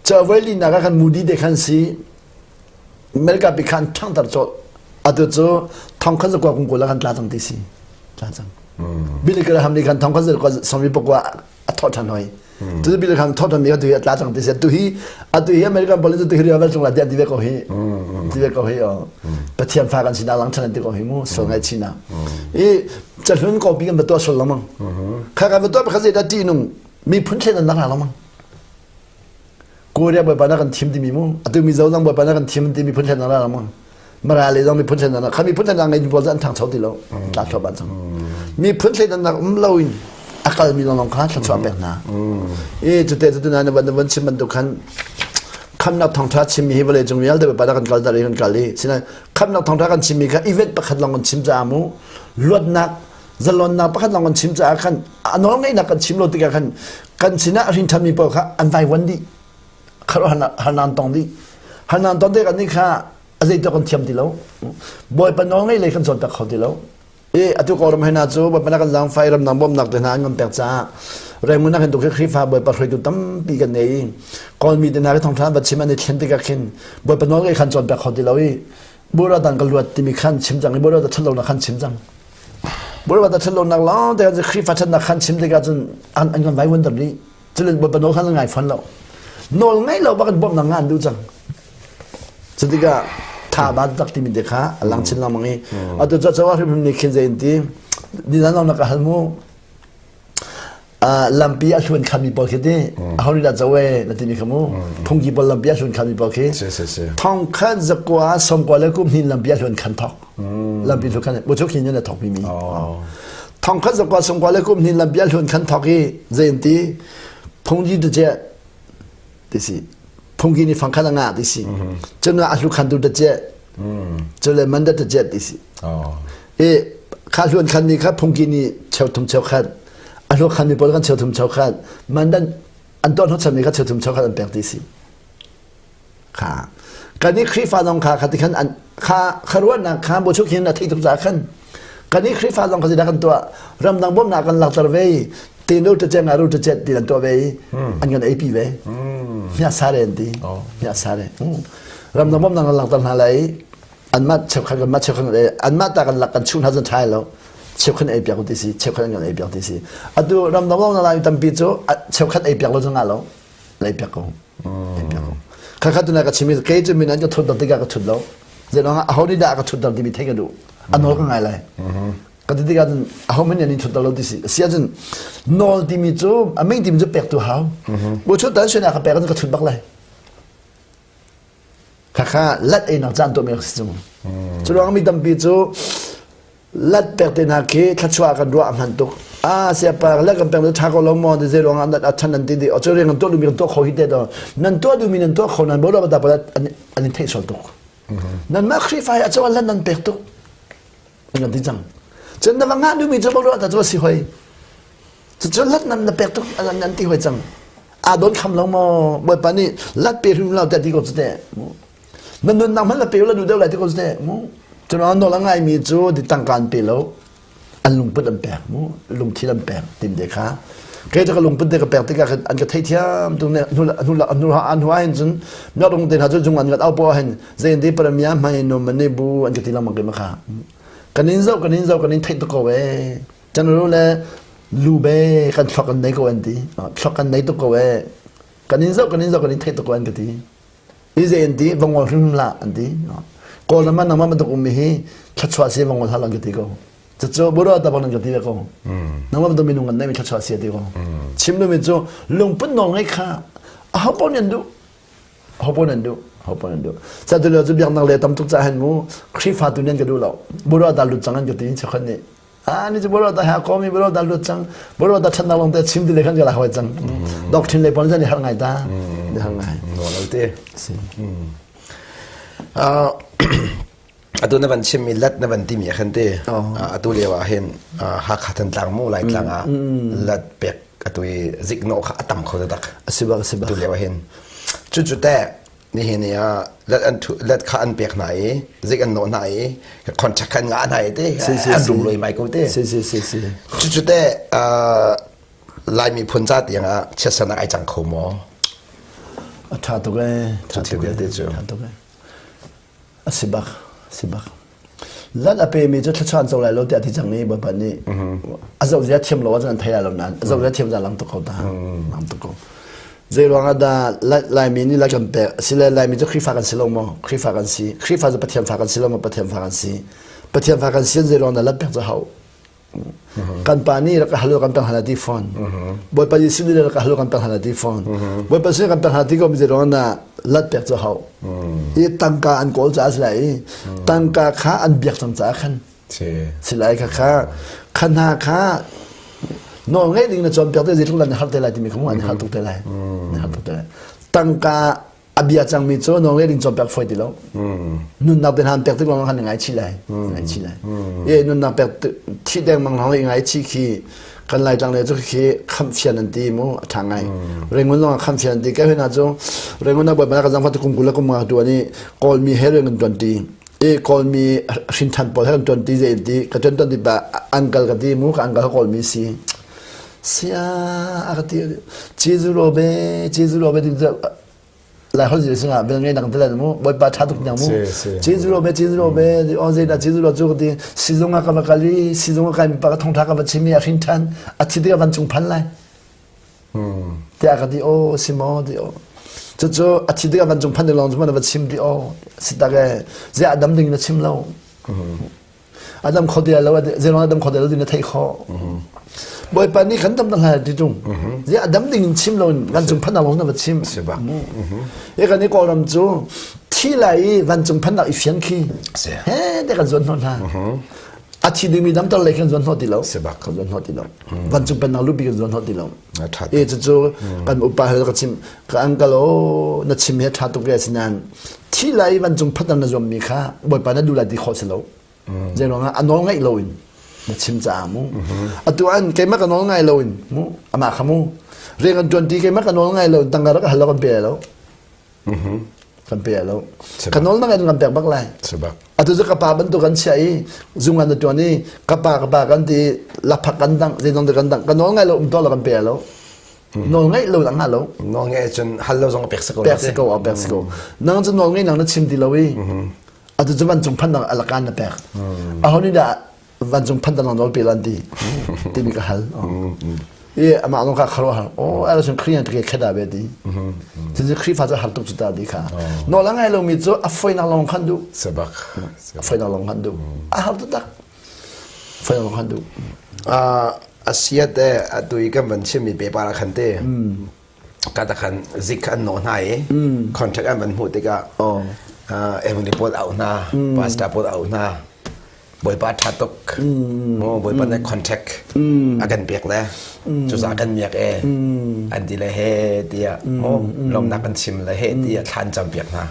[SPEAKER 2] Ca voi linak ah khan Moody te khan si America pi khan ṭhangter cawlh. Atu cu thongkhat za kua kum kul ah khan tla cang ti si. Tla cang. Billy Graham nih khan thongkhat za kua sawmi pakua a thawh ṭhan hoi. Tu Billy Graham thawh ṭhan mi kha tu hi a tla cang ti si. Tu hi atu hi American pawl tu hi revival cung la ti ve ko hi. Ti ve ko hi. Pathian fa kan sinak lang ṭhan an ti ko hi mu. Sual ngai china. I cahlun ko pi kan va tuah sual lengmang. Kha kan va tuah pakhat zei dah ṭihnung miphun thlen an nak lengmang. Korea bawipa na kan thim timi mu atu Mizo zong bawipa na kan thim timi phun thlen na mu Mara le zong miphun thlen na kha miphun thlen ngei pawl an thangcho ti lo tla thlo ban cang miphun thlen nak um lo in a kal mi lawng kha thluachuah pek hna i cute cute na na van van chim bantuk khan khamnak thawngtha chimmi hi vawlei cung vialte bawipa na kan kal dar i kan kal i sinain khamnak thawngtha kan chimmi kha event pakhat lawng kan chim caah mu luatnak zalonnak pakhat lawng kan chim caah khan a nawl ngeihnak kan chim lo tikah khan kan sinah a hrin ṭhanmi pawl kha an vaivuan dih harnan tong dih harnan ton tikah nih kha a zeitu kan thiam ti lo bawipa nawl ngei lei kan cawnpiak kho ti lo i atu kawlram hna cu bawipa na kan zaangfai ramdang bawmhnak te hna an kan pek caah Raymond nak hin tuk Khrihfa bawipa hruaitu tampi kan nei kawlmi te hna khi thawngṭha va chim an i thlen tikah khin bawipa nawl ngei khan cawnpiak kho ti lo i Bura dan ka luat timi khan chim cang i bura da ṭhat lonak khan chim cang. Bura da ṭhat lonak lawng te khan Khrihfa ṭhatnak khan chim tikah cun an an kan vaivuan ter dih. Culen Bawipa nawl khan ngai fawn lo. Nawl ngei lo bak in bawmhnak nga an duh cang. Cutikah tha ba tak timi te kha a lang chin lengmang i atu cu cawa hrimhrim nih khin zei in ti ni nan na ka hal mu lampi a hluan khanmi pawl khi ti aho nih dah co e na timi kha mu phungki pawl lampi a hluan khanmi pawl khi thong khat zakua sawmkua le kum hin lampi a hluan khan thok lampi hluan khan bu chuk hin na thok mi mi thong khat zakua sawmkua le kum hin lampi a hluan khan thok i zei an ti phungji tu che ti si phungki ni fang khan a ngah ti si cun a hlu khan tu ta che cu le man da ta che ti si i kha hluan khan ni kha phungki ni cheu thum cheu khat a hlu khan mi pawl kan cheu thum cheu khat man dan an tuah hnawchan mi kha cheu thum cheu khat an pek ti si kha kan i Khrihfa zong kha khati khan an kha kharuahnak kha bu chuk hin a thei tuk za khan kan i Khrihfa zong kha zida kan tuah ramdang bawmhnak kan lakter ve te no te cheng aru te chet ti an tuah ve an kan eipi ve hnya sare an ti hnya sare ramdang bawmhnak kan lakter hna lai anmah cheukhat kan mah cheukhat anmah ta kan lak kan chuh hna cun ṭhai lo cheukhat ei piak ti si cheukhat kan ei piak ti si atu ramdang lawng na lai tampi cu cheukhat ei piak lo cu nga lo lei piak ko ei piak ko kha tu na ka chimi kei cu min an ka thut dar tikah ka thut lo zeilong ah aho nih dah ka thut dar timi thei ka duh a nawl ka ngai lai ka ti tikah cun aho hmanh nih an in thut dar lo ti si si ahcun nawl timi cu a ming timi cu pek tu hau bu chut dan suan ka pek ka thut bak lai Khakha lat einak caan tuahmi a si cu. Cu ruang mi tampi cu lat pek te hna khi thluachuah kan ruah a hman tuk. Ah siapa lat kan pek tha ko lo maw ti zei ruang ah a than an ti di. Cu rian kan tuah duhmi kan tuah kho hi te to. Nan tuah duhmi nan tuah kho nan bo lo ta pa an in theih sual tuk. Nan mah Khrihfa hi a cawan lan nan pek tuk. An ti cang. Cun na va ngah duhmi cu bo lo ta cu si hoi. Cucu lat nan na pek tuk nan ti hoi cang. Aa don kham lo maw? Bawipa nih lat pe hrim lo tiah ti ko cu teh. Na nunnak hmanh na pe la duh deuh lai ti ko cu teh. Mu. Cun nawl a ngaimi cu di tangka an pe lo. An lungput an pek mu. Lungthin an pek tim te kha. Kei cu ka lungput te ka pek tikah an ka theithiam tu ne hnu hnu hnu hnu hin cun miak te hna cu jung an ngat au po hin zein ti paramia hmai no mane bu an ka ti lengmang ke ma kha. Kan in zoh kan in zoh kan in theih tuk ko ee. General le lube kan thlok an nei ko an ti. Thlok kan nei tuk ko ee. Kan in zoh kan in zoh kan in theih tuk ko an ka ti. I zei an ti vangol hrim la an ti. Kawl nama nangmah bantuk ummi hi thluachuah si vangol hal an ka ti ko. Cucu buro ta bang an ka ti ve ko. Nangmah bantuk minung kan neimi thluachuah si a ti ko. Chim duhmi cu lungput nawl ngei kha aho paoh nih an duh. Aho paoh nan duh. Aho paoh nan duh. Cu lio cu biaknak le tam tuk caah hin mu Khrihfa tu nih an ka duh lo. Buro ta lut cang an ka ti cheukhat nih. Ah ni cu boro ta ha ko mi boro ta lut cang boro ta thatnak long te chim ti le khan ka la hoi cang doctrine le pon zan har ngai ta ni har ngai
[SPEAKER 1] no lo te si atu na van chim mi lat na van ti mi khan te atu leo ah hin Hakha Thantlang mu Lai tlang ah lat pek atu i zikno kha atam kho tak
[SPEAKER 2] asiba asiba
[SPEAKER 1] tu leo hin cu cu te. Nihin ni ah let an thu let kha an pek hna i zik an nawh hna i contract khan ngah hna i te an rum loi mai ko te.
[SPEAKER 2] Si si si si.
[SPEAKER 1] Cucu te Lai miphun ca tiang ah chiatsernak ai cang kho maw?
[SPEAKER 2] A ṭha tuk ee.
[SPEAKER 1] Ṭha tuk ee.
[SPEAKER 2] Ṭha tuk ee. A si bak, si bak. Lat a pemi cu thluachuah an co lai lo tiah ti cang i Bawipa nih a zoh zia thiam lo ahcun an thei lai lo nain a zoh zia thiam zia lang tuk ko ta. Lang tuk ko. Zei ruang ah dah Laimi nih lai kan pek asile Laimi cu Khrihfa kan si lo maw? Khrihfa kan si. Khrihfa cu Pathian fa kan si lo maw? Pathian fa kan si. Pathian fa kan si zei ruang dah lat pek cu hau? Kan pa nih rak ka hal kan pek hna ti fawn. Bawipa Jesuh nih rak ka hal kan pek hna ti fawn. Bawipa Jesuh kan pek hna ti ko mi ruang na lat pek cu hau. I tangka an kawl caah si lai i tangka kha an biak cang caah khan si lai kha kha kha hna kha nawl ngeih ding na cawnpiak te zeitluk dan na har te lai timi kha mu an har tuk te lai. Na har tuk te lai. Tangka a bia cangmi cu nawl ding cawnpiak fawi ti lo nunnak te hna pek tik lawng khan ngai chih lai ngai chih lai e nunnak pek thi dengmang lawng i ngai chih khi kan lai tlang le cu khi khamh fian an ti mu a tha ngai rengun zong ah khamh fian an ti kai hna cu rengun ah bawipa ka zangfa tu kum kul le kum nga tuan i kawlmi he rengun tuan ti e kawlmi hrin than pawl he kan tuan ti zei ti ka tuan tuan ti ba uncle ka ti mu ka uncle ka kawlmi si sia a ka ti Jesuh ro be Jesuh ro be ti lai hol zil singa bel ngai nang telan mu bawipa tha tuk nyang mu Jesuh ro be Jesuh ro be on zei da Jesuh ro chu ti sizung a ka va kali sizung a kai mi pa ka thong tha ka va chimi a hrin than a thi tik a van chung phan lai tiah ka ti o simo ti o cu cu a thi tik a van chung phan long chu va chim ti o sitak e zia adam ding na chim lo Adam kho ti lo zeilong adam kho ti lo ti na theih khawh. Bawipa nih kan dam hna ti tung. Zia adam ding in chim lo in kan cung phan long na va chim. E kan i kawlram cu thi lai i van cung phan nak i fian khi. He te kan zuan hno hna. A thi ding mi dam tar le kan zuan hno ti lo. Kan zuan hno ti lo. Van cung pen nak lupi kan zuan hno ti lo. E cu cu kan upa he ka chim ka uncle o na chim he tha tuk re sinan thi lai van cung phan na zuam mi kha Bawipa na du lai ti khawh si lo. Zei ruangah a nawl ngaih loin na chim caah mu. Atu an keimah ka nawl ngai loin mu amah kha mu rian kan ṭuan ti keimah ka nawl ngai lo tangka rak hal lo kan pe lo. Kan pe lo. Ka nawl na ngai kan pek bak lai. Atu cu ka pa bantuk kan chia i zung an ṭuan i ka pa ka pa kan ti laphak kan dang zeidong kan dang ka nawl ngai lo um to lo kan pe lo. Nawl ngaih lo lang lo.
[SPEAKER 1] Nawl ngaih cun hal lo zong pek si ko.
[SPEAKER 2] Pek si ko, pek si ko. Nang cu nawl ngai nang na chim ti lo i atu cu vancung phan dang alakan na pek aho nih dah vancung phan dang nawl pe lan ti timi ka hal i amah zong kha kharo har o ala sun khrian te kheda be ti cu khrifa cu har tuk cu ta di kha nawl a ngai lomi cu a foinak lawng khan du
[SPEAKER 1] sebak
[SPEAKER 2] a foinak lawng khan du a har tak foinak lawng khan du
[SPEAKER 1] asiat e atu i kan van chimmi paper ah khan te ka ta khan zik an nawh hna i contract an van hmuh tikah evangel pawl auh hna pastor pawl auh hna bawipa ṭha tuk bawipa nih contract a kan pek le cucaah kan miak e an ti le he tiah lawmnak kan chim le he tiah thlan cam piak hna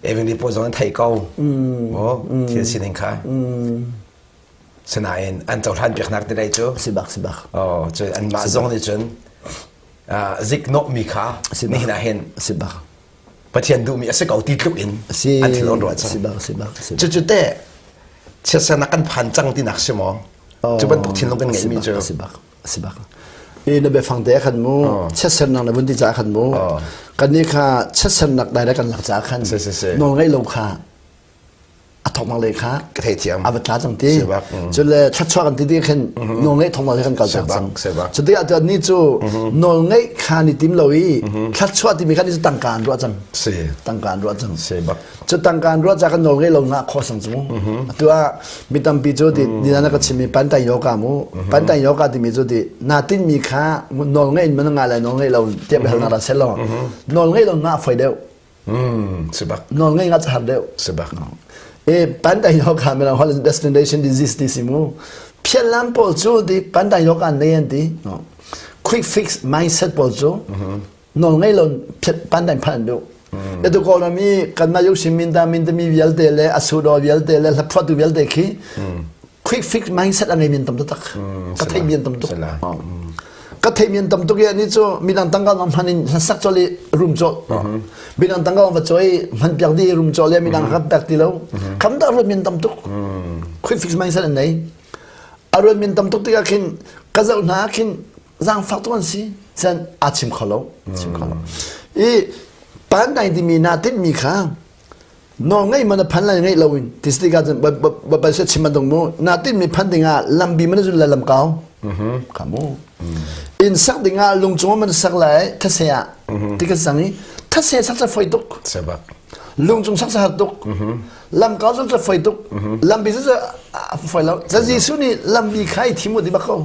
[SPEAKER 1] evangel pawl zong an thei ko thil sining kha Sinain an cohlan piaknak te dei cu
[SPEAKER 2] si bak si bak.
[SPEAKER 1] Oh, cun anmah zong nih cun ziknawhmi kha nihin ah hin
[SPEAKER 2] si bak.
[SPEAKER 1] Pathian duhmi a si ko ti tluk in an thil on ruah cang.
[SPEAKER 2] Si bak si bak.
[SPEAKER 1] Cucu te chiatsernak kan phan cang tinak si maw? Cu bantuk thinlung kan ngeihmi cu.
[SPEAKER 2] Si bak si bak. I na biafang te khan mu chiatsernak na vun ti ca khan mu kan nih kha chiatsernak dai kan lak ca khan nawl ngeih lo kha a thoknak le kha
[SPEAKER 1] ka theithiam
[SPEAKER 2] a va tla cang ti cu le thluachuah kan ti ti khin nawl ngeih thoknak le kan kal tak cang cu tikah tu ni cu nawl ngeih kha ni tim lo i thluachuah timi kha ni cu tangka an ruah cang tangka an ruah cang cu tangka an ruah ca kan nawl ngeih lo nga kho sang cu atu ah mi tampi cu ti ni na ka chimmi pantai yoga mu pantai yoga timi cu ti na tin mi kha nawl ngeih in man nga lai nawl ngeih lo tiap hal na ra selo nawl ngeih lo nga foi deuh
[SPEAKER 1] Si bak.
[SPEAKER 2] Nawl ngei nga har deuh.
[SPEAKER 1] Si bak.
[SPEAKER 2] E pantai yo kha me hol destination disease ti si mu. Phian lam pawl cu ti pantai yo kan nei an ti. Quick fix mindset pawl cu nawl ngei lo pantai phan du. E tu ko mi kan ma yu sim min ta min mi vialte le asu do vialte le hlaphuatu vialte khi quick fix mindset a ngei min tam tak. Ka thei min tam tuk. Ka theimi an tam tuk i ani cu midang tangka zong hman in hlasak cawlh i rum cawlh. Midang tangka va cawi hman piak di rum cawlh le midang ka pek ti lo. Kham dah ruat min tam tuk. Quick fix mindset an nei. A ruat min tam tuk tikah khin ka zoh hna khin zaangfak tuk an si. Sen a chim kho lo. Chim kho lo. I pan nai timi na tinhmi kha nawl ngeih man a phan lai ngeih loin ti si tikah cun Baibal se chim bantuk mu na tinhmi phan dingah lambi man zul lai lam kau kha mu inn sak dingah lung cung man sak lai thase ah ti ka sang i thase sak ca foi tuk lung cung sak sa har tuk lam kau zul ca foi tuk lambi cu foi lo ca Jesuh nih lambi kha i thim ti bak ko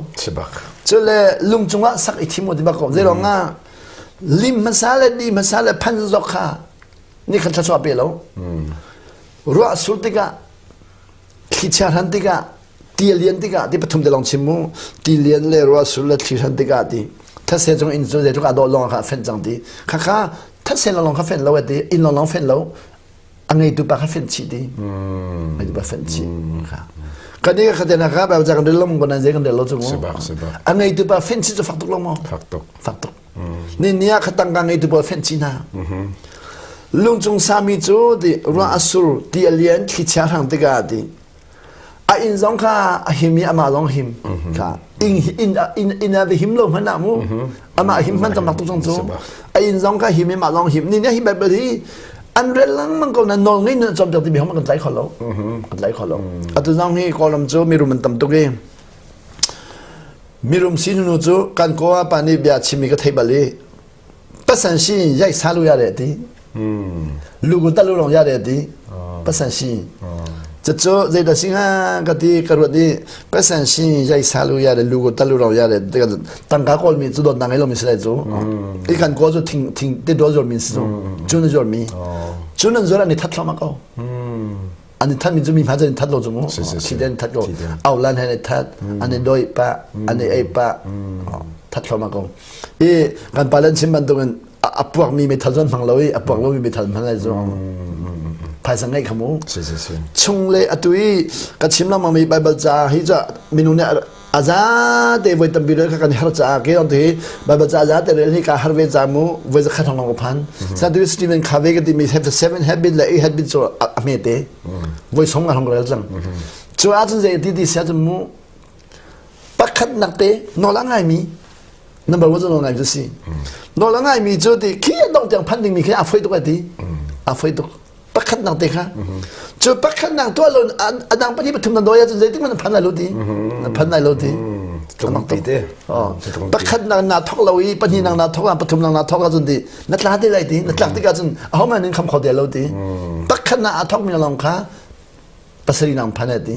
[SPEAKER 2] cu le lung cungah sak i thim ti bak ko zei ah lim hmasa le di hmasa le phan zok kha ni khan thluachuah pe lo ruah sur tikah thlichia hran tikah ti a lian tikah ti pathum te long chim mu ti lian le ruah sur le thli hran tikah ti thase cung inn cu zeitluk ah dawh lawng kha fenh cang ti kha kha thase long kha fenh lo ti inn long long fenh lo a ngeitu pa kha fenh chih ti ngeitu pa fenh chih kha kan i kha te na kha ba kan rel lo ko nan zei kan rel lo chu mu a ngeitu pa fenh chih cu fak tuk lo mo
[SPEAKER 1] fak tuk
[SPEAKER 2] fak tuk Ni ni ah kha tangka ngeitu pawl fenh chih hna. Lungcung sami cu ti ruah a sur ti a lian thlichia hrang tikah ti a inn zong kha a him i amah zong him kha inn inn inn inn ah him lo hmanh ah mu amah him hman tam tuk zong cu a inn zong kha him i amah zong him ni ni hi Bible hi an rel lengmang ko na nawl ngei na cawm timi hong kan tlai kho lo kan tlai kho lo atu zong hi kawlram cu mirum an tam tuk i Mirum si nu cu kan kaw pa nih bia chimmi ka thei bal i pasan si yaih sa lu ya de ti. Lu gun ta lu long ya de ti. Pasan si. Cucu zeidah si hnga ka ti ka ruat i pasan si yaih sa lu ya de lu gun ta lu long ya de tangka kawl mi cu dawtnak ngei lomi si lai cu. I kan kawl cu thing thing te dol zuar mi si cu. Cu na zuar mi. Cu nan zuar an i that thluahmah ko. An i that mi cu mi hmai an that lo cu mu thi den that ko aulan he an i that an i doi pa an i ei pa that thluahmah ko i kan pa len chim bantukin a puak mi meithal zon hmang lo i a puak lo mi meithal hmang lai zong phaisa ngeih kha mu chung le atu i ka chim lengmang mi Bible ca hi ca minung nih a za te voi tampi rel kha kan har caah ke on hi Bible ca za te rel hi ka har ve ca mu voi zakhat hong ka phan sa tu Stephen Covey ka ti mi have the seven habit le eight habit cu a hme te voi som nga hong rel cang cu ah cun zei ti ti sia cun mu pakhat nak te nawl a ngai mi number one cu nawl ngai cu si nawl a ngai mi cu ti khi dong tiang phan ding mi khi a foi tuk ai ti a foi tuk pakhatnak te kha cu pakhatnak tuah lo a dang pahnih pathum na dawi ahcun zeitik hmanh na phan lai lo ti na phan lai lo ti
[SPEAKER 1] te
[SPEAKER 2] pakhatnak na thok lo i pahnihnak na thok pathumnak na thok ahcun ti na tla te lai ti na tlak tik ahcun ahohmanh nin kham kho te lo ti pakhatnak a thok mi lawng kha pasarih nang phan ti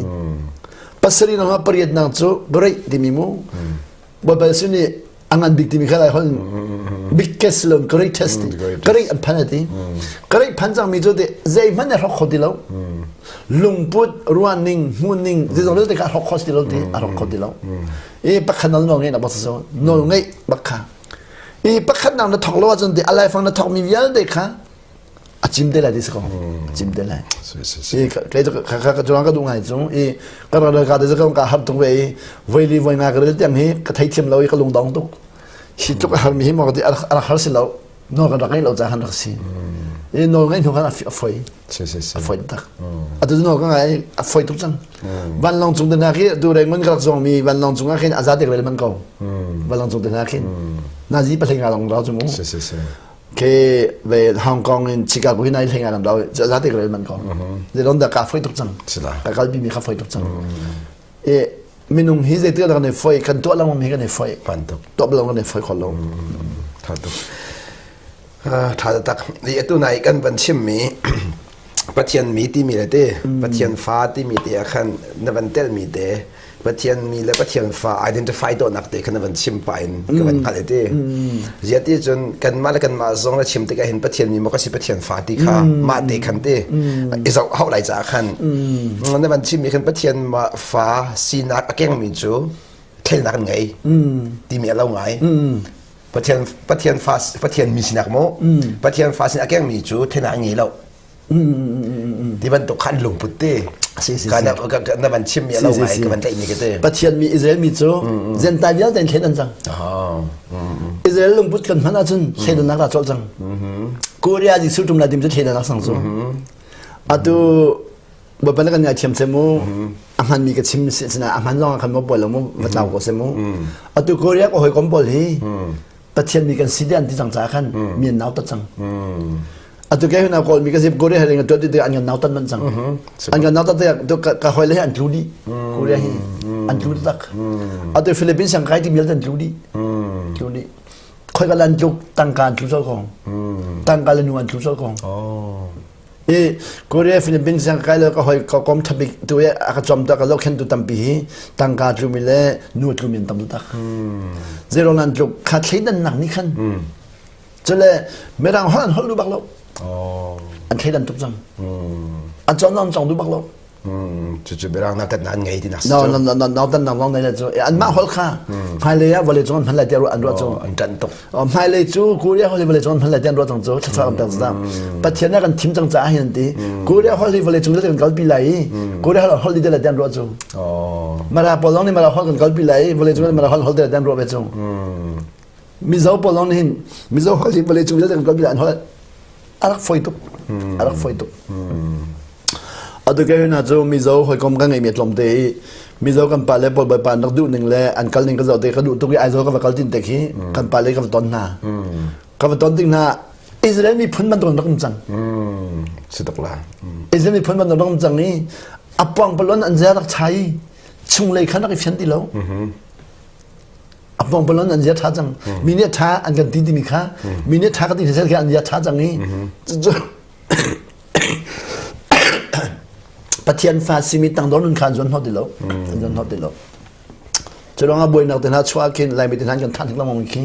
[SPEAKER 2] pasarih nang pariat nang cu great timi mu Baibal sin nih a ngan bik timi kha lai hon biggest lo greatest great an phan ati great phan cang mi cu te zeihmanh ne hrok kho ti lo lungput ruahning hmuhning zeizong vialte kha hrok kho ti lo ti a hrok kho ti lo i pakhat nawl nawl ngeih nak bak so nawl ngeih bak kha i pakhat nak na thok lo ahcun ti a laifang na thok mi vialte kha a cim te lai ti si ko a cim te lai i kei cu ka ka ka ka duh ngai cu i ka ral ka te ka ka har tuk ve i voi li voi nga ka rel tiang hi ka thei thiam lo i ka lung dong tuk hi tluk a har mi hi maw ka ti a rak har si lo nawl kan rak ngei lo ca kan rak si i nawl ngeih hnu khan a foi a foi tak atu nawl ka ngai a foi tuk cang vanlawng cung te hna khi tu Rangoon ka rak zong mi vanlawng cung ah khin a za te rel man ko vanlawng cung te hna khin nazi pahlei nga long rau cu mu Ke ve Hong Kong in Chicago hi nai hleng ah do za te rel man ko. Ze lon da ka foi tuk cang. Ka kal bi mi kha foi tuk cang. E minung hi zei te kan foi kan tuah lang mi kan foi.
[SPEAKER 1] Pan tuk.
[SPEAKER 2] Top lo kan foi khol lo.
[SPEAKER 1] Tha tuk. Tha tak. Ni atu nai kan van chim mi Pathian mi timi le te Pathian fa timi te ah khan na van tel mi te Pathian mi le Pathian fa identify dawhnak te khan na van chim pah in ka van hngalh te zia ti cun kanmah le kanmah zong na chim tikah hin Pathian mi maw ka si Pathian fa ti kha mah te khan te i zoh hauh lai caah khan na van chim mi khan Pathian fa sinak a keng mi cu thlelnak an ngei timi a lo ngai Pathian Pathian fa Pathian mi sinak maw Pathian fa sin a keng mi cu thlelnak an ngei lo. Ti bantuk khan lungput te.
[SPEAKER 2] Si si
[SPEAKER 1] Ka na na van chim mi lo ngai ka van tlaih mi ka te.
[SPEAKER 2] Pathian mi Israel mi cu Gentile vialte in thlen an cang. Israel lungput kan hman ahcun thleidannak ra colh cang. Korea Jesuh tum lai tim cu thleidannak sang cu. Atu Bawipa na kan ngaithiam seh mu. A hmanmi ka chim si sina a hman zong ah khan mo pawl lo mu va tlau ko seh mu. Atu Korea ka hawikom pawl hi Pathian mi kan si te an ti cang caah khan mi an nautat cang. Atu ke huna kawl mi ka zip Korea he ring tuat ti an kan nautat man cang. An kan nautat te ka hoi le hi an tlu dih. Korea hi an tlu tak. Atu Philippines sang kai ti mial an tlu dih. Tlu dih. Khoi ka lan tluk tangka an tlu chol kong. Tangka le nu an tlu chol kong. I Korea Philippines sang kai le ka hoi ka kom thabik tu ye a ka chom ta ka zohkhen tu tampi hi tangka tlumi le nu tlumi an tam tak. Zero nan tluk kha thleidan nak ni khan. Cule mirang hol an hol du bak lo. An thleidan tuk cang. An chon non chong du bak lo.
[SPEAKER 1] Cucu mirang nak an ngei ti nak
[SPEAKER 2] No no no no no tan nang long nei le cu an mah hol kha hmailei ah vawlei cung an hman lai tiah an ruah cu
[SPEAKER 1] an ṭanh tuk
[SPEAKER 2] hmailei cu Korea hol hi vawlei cung an hman lai tiah an ruah cang cu thluachuah kan pek cang Pathian ah kan thim cang caah hin an ti Korea hol hi vawlei cung kan kalpi lai i Korea hol hol dih lai tiah an ruah cu Mara pawl zong nih Mara hol kan kalpi lai i vawlei cung Mara hol hol dih lai tiah an ruah ve cu Mizo pawl zong nih hin Mizo hol hi vawlei cung kan kalpi lai an hol a rak foi tuk a rak foi tuk atu ke hna cu Mizo hawikom ka ngeimi tlawmte i Mizo kan pa le pawl bawipa an rak duh ning le an kal ning ka zoh te ka duh tuk i Aizawl ka va kal tin te khi kan pa le ka va ton hna ka va ton ding hna Israel miphun bantuk an rak um cang
[SPEAKER 1] si tuk la
[SPEAKER 2] Israel miphun bantuk rak um cang i a puang palon an zia rak chai chunglei khan rak i fian ti lo A pongpalon an zia ṭha cang. Mi nih ṭha an kan ti timi kha mi nih ṭha ka ti sel kha an zia ṭha cang i Pathian fa simi tangdor nun kha an zuan hnawt ti lo. An zuan hnawt ti lo. Cu ruangah buainak te hna chuah khin Laimi te hna kan than hik lengmang khi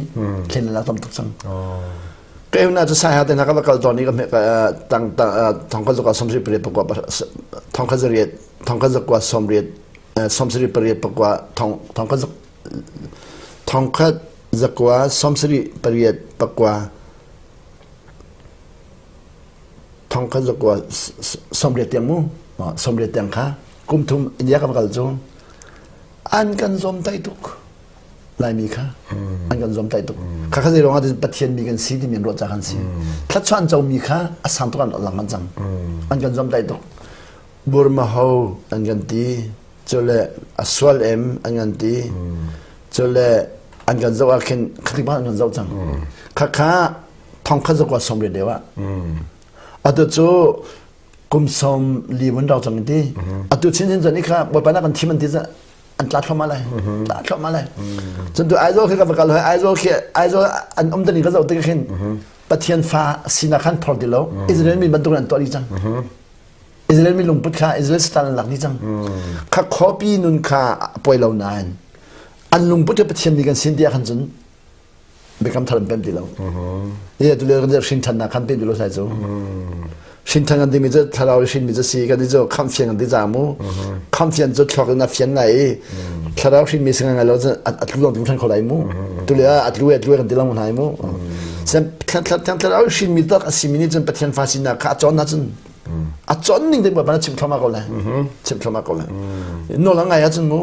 [SPEAKER 2] thlen la tam tuk cang. Kai huna cu sai ha te hna ka va kal tawn i ka tang thong kha zakwa somsri pariat pakua thong kha zariat thong kha zakwa somriat somsri pariat pakua thong thong kha Thongkhat zakua sawmsarih pariat pakua thongkhat zakua sawmriat tiang mu sawmriat tiang kha kum thum India ka va kal cu an kan zawmtaih tuk Laimi kha an kan zawmtaih tuk kha kha zei ruangah Pathian mi kan si timi an ruah ca kan si thluachuah an comi kha a sang tuk an lang an cang an kan zawmtaih tuk Burma ho an kan ti Cule a sual em an kan ti. Cule an kan zoh ah khin khatik bang an kan zoh cang. Khakha thong khat zakua som riat deuh ah. Atu cu kum som li vun rau cang ti. Atu chin chin cun ikha bawipa na kan thim an ti an tla thluahmah lai. Tla thluahmah lai. Cun tu Aizawl khi ka va kal hoi Aizawl khi Aizawl an um tani ka zoh tik khin Pathian fa sinak khan phor ti lo. Israel mi bantuk an tuah dih cang. Israel mi lungput kha Israel satan an lak dih cang. Kha khuapi nun kha a poi lo nain an lungput cu Pathian mi kan sin tiah khan cun biakam thar an pem ti lo. Hi tu le kan hrin thannak khan pem ti lo sai cu. Hrin than kan timi cu thlarau hrin mi cu si kan ti cu khamh fian kan ti ca mu. Khamh fian cu thluak in a fian lai i thlarau hrin mi singa ngai lo cun a tlu dong tlu than kho lai mu. Tu le a tlu a tlu kan ti lang hna mu. Thlarau hrin mi tak a si mi nih cun Pathian fa sinak kha a cawn na cun a cawn ning te bawipa na chim thluahmah ko lai chim thluahmah ko lai nawl a ngai ahcun mu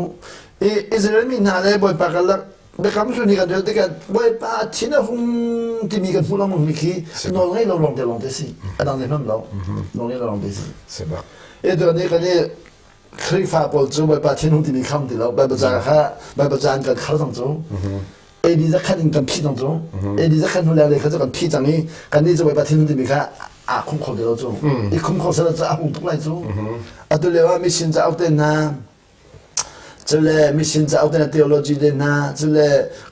[SPEAKER 2] Israel mi hna le bawipa karlak biakam hlun hi kan rel tikah bawipa thin a hung timi kan hmuh lengmang mi khi nawl ngei lo lawng te lawng te si a dang zeihmanh lo nawl ngei lo lawng te si e to nih kan i Khrihfa pawl cu bawipa thin hung timi kham ti lo Bible ca kha Bible ca an kan khar cang cu AD zakhat in kan phih cang cu AD zakhat hnu le kha cu kan phih cang i kan nih cu Bawipa thinhun timi kha aa khum kho ti lo cu i khum kho seh cu a hung tuk lai cu atu lio ah mission cauk te hna cule mission cauk te hna theology te hna cule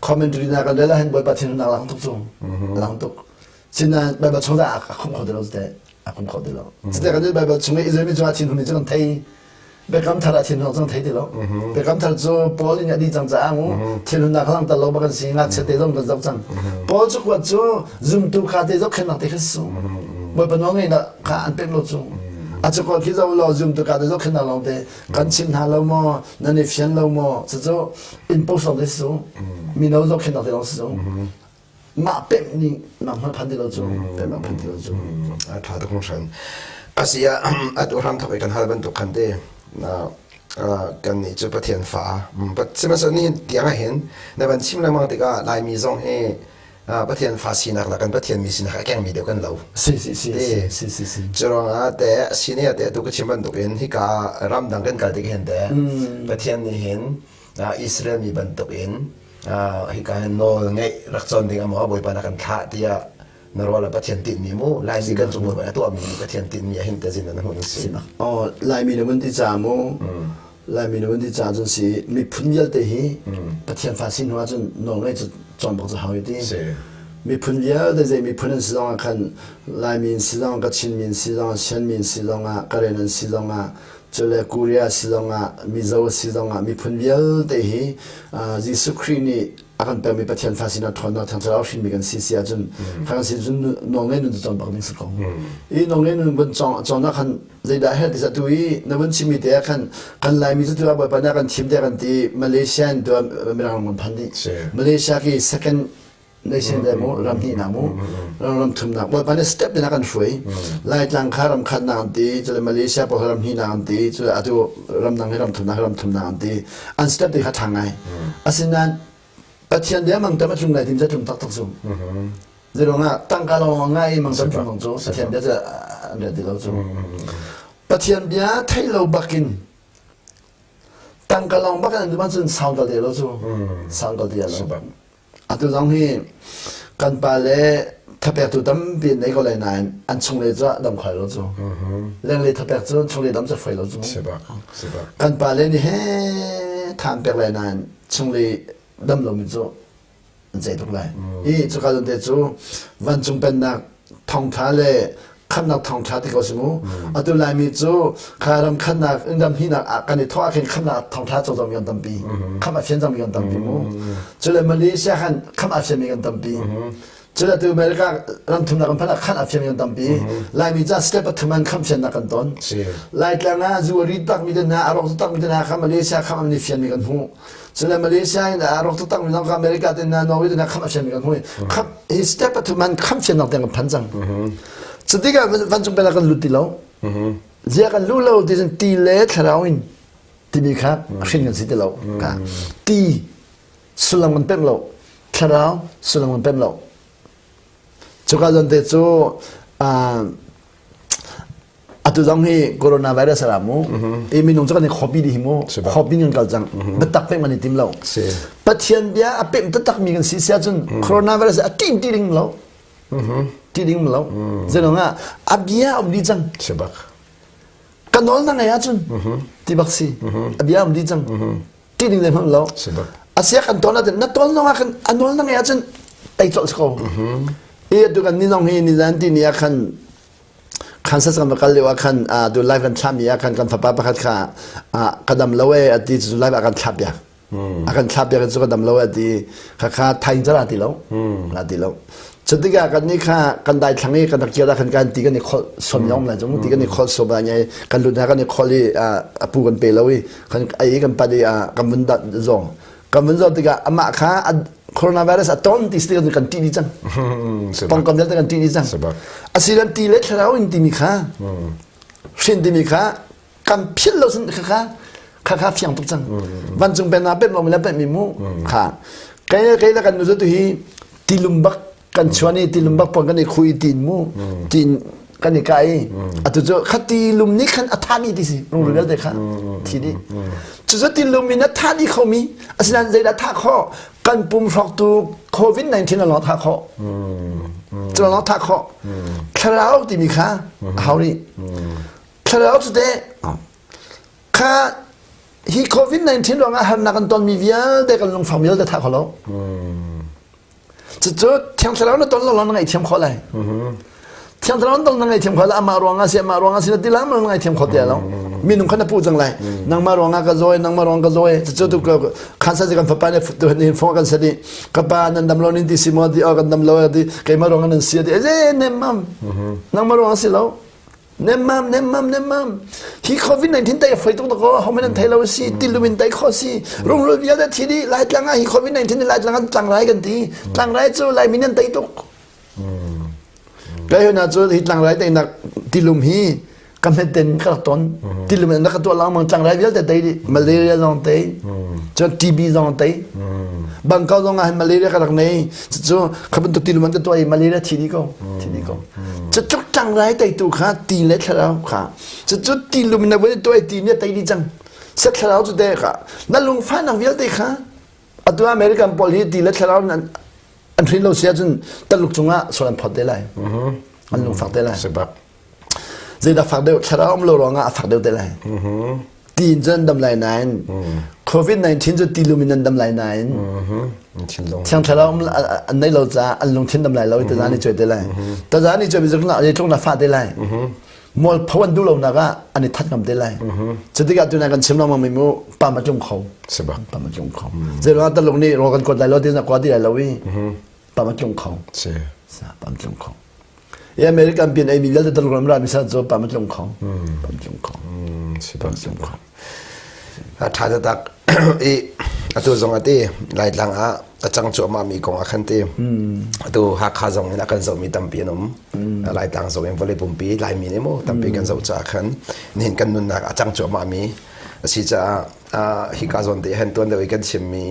[SPEAKER 2] commentary hna kan rel ah hin Bawipa thinhun a lang tuk cu a lang tuk sinain Baibal chung dah a khum kho ti lo te a khum kho ti lo cute kan Baibal chung i Israel mi cungah thinhun ni cu kan thei Biakam thar ah thinhun cang thei ti lo. Biakam thar cu Paul in a dih cang caah mu thinhunnak langhter lo bak an si ngakchia te zong kan zoh cang. Paul cu kuat cu zumtu kha te zohkhenhnak te kha su. Bawipa nawl ngeihnak kha an pek lo cu. A cu kuat khi zoh law zumtu ka te zohkhenhnak lawng te kan chim hna lo maw nan i fian lo maw cucu in post lawng te si su. Mino zohkhenhnak te lawng si su. Mah pemh nih nang hmanh phan ti lo cu pemh phan ti lo cu.
[SPEAKER 1] A ṭha tuk hringhran. Asia atu hram thok i kan hal bantuk khan te kan nih cu Pathian fa sihmanhsehlaw nihin tiang ah hin na van chim lengmang tikah Laimi zong hi Pathian fa sinak le kan Pathian mi sinak a kengmi deuh kan lo.
[SPEAKER 2] Si si si si si si.
[SPEAKER 1] Curuangah te sine te atu ka chim bantuk in hika ramdang kan kal tik hin te Pathian nih hin Israel mi bantuk in hika hin nawl ngeih rak cawn ding amaw Bawipa na kan thlah tiah na ruah le Pathian tinhmi mu Laimi kan cung Bawipa na tuahmi Pathian tinhmi ah hin te zin na hmuh si.
[SPEAKER 2] Oh Laimi na vun ti ca mu Laimi na vun ti ca cun si miphun vialte hi Pathian fa sin hnu ahcun nawl ngeih cu cawn bak cu hau i ti. Miphun vialte zei miphun an si zong ah khan Laimi an si zong Kachin mi an si zong Shan mi an si zong ah Karen an si zong ah cule Korea si zong ah Mizo si zong ah miphun vialte hi Jesuh Khrih nih a kan pekmi Pathian fa sinah ṭhawnnak thiang thlarau hrinmi kan si si ahcun kha kan sin cun nawlngei nun cu cawn bak ding si ko. I nawlngei nun vun cawn ah khan zeidah herh ti tu i na vun chimmi te ah khan kan Laimi cu tu ah Bawipa nih a kan thim te kan ti Malaysia in tu ah Mirang ram kan phan dih. Malaysia khi second nation de mu ram hnih nak mu ram thum nak Bawipa nih step in a kan hruai. Laitlang kha ram khat nak an ti cule Malaysia pawl ram hnih nak an ti cule atu ram dang hi ram thum nak ram thum nak an ti an step ti kha ṭha ngai. Asinain Pathian bia mangtam a tlung lai tim cu a tlung taktak cu. Zeiruangah tangka lawng ngai i mangtam tlung zong cu Pathian bia cu an rel ti lo cu. Pathian bia theih lo bakin tangka lawng bakin an duh ahcun sound kal te lo cu. Sound kal te lo. Atu zong hi kan pa le thapektu tampi an nei ko lai nain an chungle cu dam khoi lo cu. Lenglei thapek cu chunglei dam cu foi lo cu. Kan pa le nih he than pek lai nain chunglei dam lomi cu an ceih tuk lai. Hi cuka zawn te cu vancung pennak thawngtha le khamnak thawngtha ti ko si mu. Atu Laimi cu kha ram khannak ram hinak ah kan i thawh ah khin khamnak thawngtha co zong kan tampi. Kham a fian zong kan tampi mu. Cule Malaysia khan kham a fian mi kan tampi. Cule tu America ram thumnak kan phanh ah khan a fian mi kan tampi. Laimi ca step pathum an kham fiannak kan ton. Laitlang ah zu a ri tak mi te hna a rawk tak mi te hna kha Malaysia kham an ni fian mi kan hmuh. Cule Malaysia in a rawk taktak mi zong kha America te hna Norway te hna kham a fian mi kan hmuh. Kham hi step pathum an kham fiannak tiang kan phan cang. Cutikah vancung pennak kan lut ti lo. Zia kan lu lo ti cun ti le thlarau in timi kha hrin kan si ti lo. Ka ti sullam kan pemh lo. Thlarau sullam kan pemh lo. Cuka zawn te cu atu zong hi coronavirus a ra mu i minung cu kan i khopi dih hi mu khopi kan kal cang biatak pek man i tim lo pathian bia a pem taktak mi kan si sia cun coronavirus a tim ti ding lo ti ding lo zenong ah a bia um di cang ka nawl na ngai ahcun ti bak si a bia um di cang ti ding le hmang lo asia kan ton ahcun na ton zong ah khan a nawl na ngai ahcun tei colh si ko i atu kan ni zong hi ni zan ti ni ah khan Kansas kan va kal lio ah khan tu live kan thlahmi ah khan kan fapa pakhat kha ka dam lo e a ti cu live ah kan thlah piak. A kan thlah piak cu ka dam lo e a ti kha kha thaing ca ti lo. La ti lo. Cutikah kan nih kha kan dai thlang i kan rak kir ah khan kan ti kan i kholh som yong lai chung ti kan i kholh som lai kan lut kan i kholh i a pu kan pe lo i kan ai kan pat i kan vun dat zong kan vun zoh tikah amah kha coronavirus a ton ti si kan ṭih dih cang pongkam vialte kan ṭih dih cang asilan ti le thlarau in timi kha hrin timi kha kan philh lo sin kha kha kha kha fiang tuk cang vancung pen ah pem lo mi le pem mi mu kha kai kai la kan nu tu hi tilum bak kan chuan i tilum bak pon kan i khui tin mu tin kan i kai atu cu kha tilum nih khan a thami ti si rungrul vialte kha thi dih cu cu tilum in a tha dih khomi asinain zeidah tha khawh kan pum hrawktu covid-19 a lawng tha khawh cu lawng tha khawh thlarau timi kha a hau rih thlarau cu teh kha hi covid-19 ruangah harnak kan tonmi vialte kan lungfang vialte tha kho lo Cucu Thiang Thlarau na ton lo na ngaihthiam khawh lai. Thiang Thlarau na ton na ngaihthiam khawh lai amah ruangah si amah ruangah si na ti lai na ngaihthiam khawh ti lo. Minung kha na puh cang lai. Nangmah ruangah ka zawi nangmah ruangah ka zawi. Cucu tu khan sa kan fapa nih tu hin phone kan sadi ka pa nan dam lo nin ti si mo ti o kan dam lo ti keimah ruangah nan si ti e nem mam nangmah ruangah si lo Nemmam, nemmam, nemmam. Hi COVID-19 tai a foi tuk ko, ho men thei lo si, tilum in tai kho si. Rungrul vialte thi di lai tlang ah hi COVID-19 lai tlang an tlang rai kan ti. Tlang rai cu lai min an tai tuk. Kai hona cu hi tlang rai tai nak tilum hi. Ka hmet ten ka rak ton. Tilum in na ka tuah lengmang tlangrai vialte tei dih. Malaria zong tei. Cun TB zong tei. Bangkok zong ah hin malaria ka rak nei. Cucu kha bantuk tilum an ka tuah i malaria thi dih ko. Thi dih ko. Cutluk tlangrai teitu kha ti le thlarau kha. Cucu tilum in na voi tuah i ti nih a tei dih cang. Set thlarau cu te kha. Na lungfahnak vialte kha atu American pawl hi ti le thlarau an an hrin lo si ahcun taluk cungah sual an phot te lai. An lungfak te lai. Zeidah fak deuh thlarau um lo ruangah a fak deuh te lai. Ti in cun an dam lai nain COVID-19 cu ti lum in an dam lai nain thiang thlarau um an nei lo caah an lungthin dam lai lo i taza nih cuai te lai. Taza nih cuai mi zeitluk na fah te lai. Mualpho an duh lonak ah an i that ngam te lai. Cutikah tunai kan chim lengmang mi mu pam a tlung kho. Pam a tlung kho. Zeiruangah taluk nih rawl kan kuat lai lo ti na kua ti lai lo i pam a tlung kho. Pam tlung kho. I American pian ei mi vialte taluk ram ra mi sa cu pam a tlung kho. Pam tlung kho. Pam tlung kho.
[SPEAKER 1] A tha tak i atu zong ati Laitlang ah a cang cuahmah mi kong ah khan ti atu Hakha zong in a kan zohmi tampi an um Laitlang zong in vawlei pumpi Laimi nih mu tampi kan zoh caah khan nihin kan nunnak a cang cuahmah mi a si caah hika zawn te han tuan deuh i kan chimmi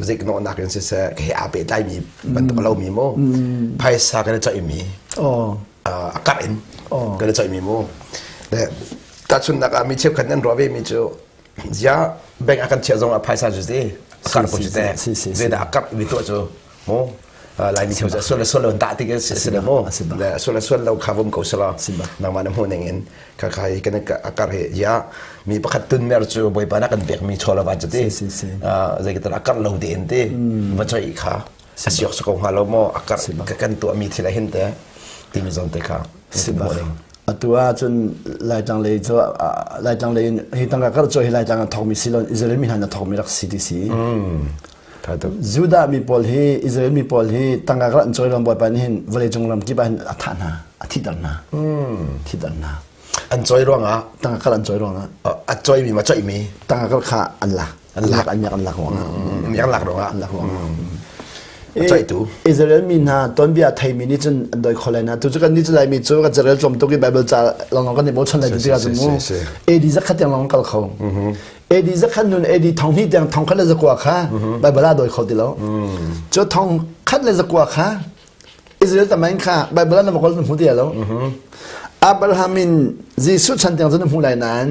[SPEAKER 1] ziknawhnak in siseh he aa pehtlaimi bantuk a lomi mu phaisa kan i coihmi a karh in kan i coihmi mu le tahchunhnak ah mi cheukhat nan ruah ve mi cu zia bank ah kan chiah zong ah phaisa cu si a karh ko cu te zeidah a karh mi tuah cu mu Laimi cheu cu sual le sual lo dah ti si le mu le sual le sual lo kha vum ko selaw nangmah na hmuh ning in kha kha hi kan a kar hi ya mi pakhat tun mer cu bawipa na kan pek mi chaw la van cu ti zei ka a kar lo te in ti va choi kha a siok ko hnga lo maw a kar kan tuah mi thil a hin te timi zawn te kha
[SPEAKER 2] Atu ah cun Laitlang lei cu Laitlang lei in hi tangka kar cu hi Laitlang ah thawkmi si lo Israel mi hna na thawkmi rak si ti si. Judah mi pawl hi Israel mi pawl hi tangka kar an cawi ram bawipa nih hin vawleicung ram kip ah hin a thah hna, a thihter hna. Thihter hna.
[SPEAKER 1] An cawi ruangah
[SPEAKER 2] tangka kar an cawi ruangah
[SPEAKER 1] a cawimi ma cawimi
[SPEAKER 2] tangka kar kha an lak.
[SPEAKER 1] An lak
[SPEAKER 2] an miak an lak ruangah.
[SPEAKER 1] Miak lak ruangah.
[SPEAKER 2] An lak ruangah.
[SPEAKER 1] Caitu.
[SPEAKER 2] Israel mi hna tonbia theimi nih cun an doi kho lai na tu cu kan nih cu laimi cu kan carel tlawm tuk i Bible ca lawng kan i bochan lai tu tikah cun mu AD zakhat tiang lawng kal kho AD zakhat nun AD thong hnih tiang thong khat le zakua kha Bible ah doi kho ti lo cu thong khat le zakua kha Israel tamain kha Bible ah na va kawl na hmu ti lo. Abraham in Jesuh chan tiang cu na hmu lai nain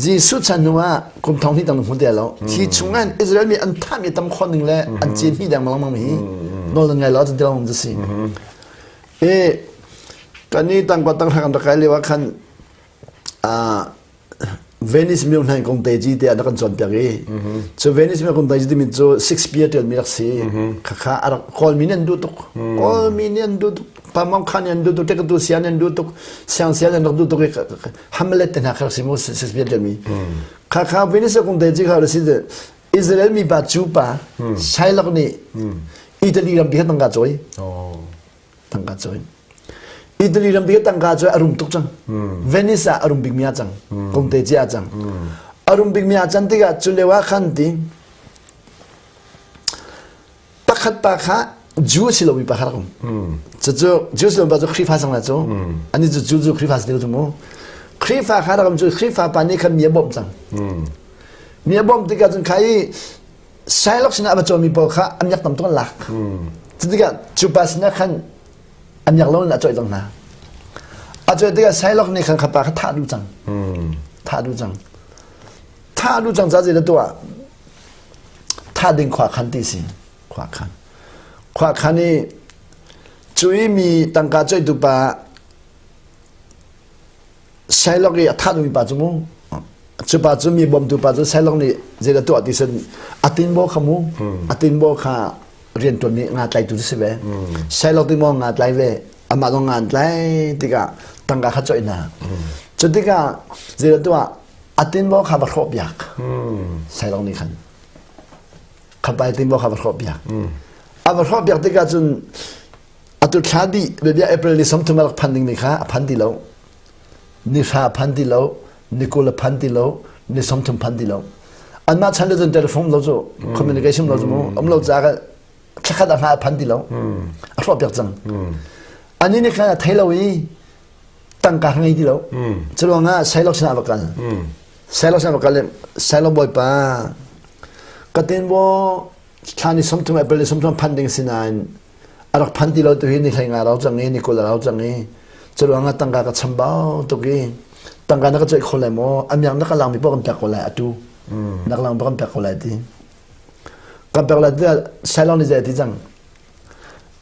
[SPEAKER 2] Jesuh chan hnu ah kum thong hnih tiang na hmu ti lo. Hi chungah Israel mi an thahmi tam khawh ning le an cin hi deng lengmang hi nawl nan ngai lo cun ti lo cu si. E kan i tangkwa tang kan rak kai lio ah khan Venice myo hna kong te ji te an kan cawnpiak i cu Venice myo kong te ji timi cu Shakespeare ṭialmi rak si khakha a rak Kawlmi nih an duh tuk Kawlmi nih an duh tuk Pamong Khan nih an duh tuk Tekatu Sia nih an duh tuk Siang Sia nih an rak duh tuk i Hamlet te hna kha rak si mu Shakespeare ṭialmi khakha Venice kong te ji kha rak si Israel mi pa cu pa Shylock nih Italy rampi kha tangka cawi tangka cawi Italy ram bik tangka cu a rum tuk cang Venice ah a rum bikmi ah cang Comte ci ah cang a rum bikmi ah can tikah cu lio ah khan ti pakhat pa kha Jew si lomi pa kha rak um cucu Jew si lomi pa cu Khrihfa sang la cu ani cu Jew cu Khrihfa si cu mu Khrihfa kha rak um cu Khrihfa pa nih khan mi a bawmh cang mi a bawmh tikah cun kha i Shylock sinah a va cawmi pawl kha an miak tam tuk an lak. Cutikah cu pa sinah khan an miak lo in a cawih cang hna. A cawih tikah Shylock nih khan kha pa kha thah duh cang. Thah duh cang. Thah duh cang ca zei tuah thah ding khua khan ti si. Khua khan. Khua khan i cu i mi tangka cawihtu pa Shylock i a thah duhmi pa cu mu cu pa cu mi bawmtu pa cu Shylock nih zeidah tuah ti sin a tinbaw kha mu a tinbaw kha riantuan nih nga tlaitu cu si ve Shylock ti maw nga tlai ve amah zong nga an tlai tikah tangka kha coih hna cu tikah zeidah tuah a tinbaw kha va hrawh piak Shylock nih khan khapai tinbaw kha va hrawh piak a va hrawh piak tikah cun Atu thla dih biabia April ni 30 a rak phan dingmi kha a phan ti lo. Ni hra a phan ti lo, ni 20 a phan ti lo, ni 30 phan ti lo. Anmah chan le cun telephone lo cu communication lo cu mu um lo caah thlakhat a hna a phan ti lo. A hrawh piak cang. Ani nih khan a thei lo i. Tangka ka ngei ti lo. Cu ruangah Shylock sinah va kal. Shylock sinah va kal i Shylock bawipa ka tinbaw thla ni 30 April ni 30 phan ding si nain a rak phan ti lo tu hi ni hlei nga rau cang i ni 20 a rau cang i cu ruangah tangka ka chambau tuk i tangka na ka coih kho lai maw a miang na ka langmi paoh kan pek ko lai atu na ka lang paoh kan pek ko lai ti kan pek lai tiah Shylock nih zei a ti cang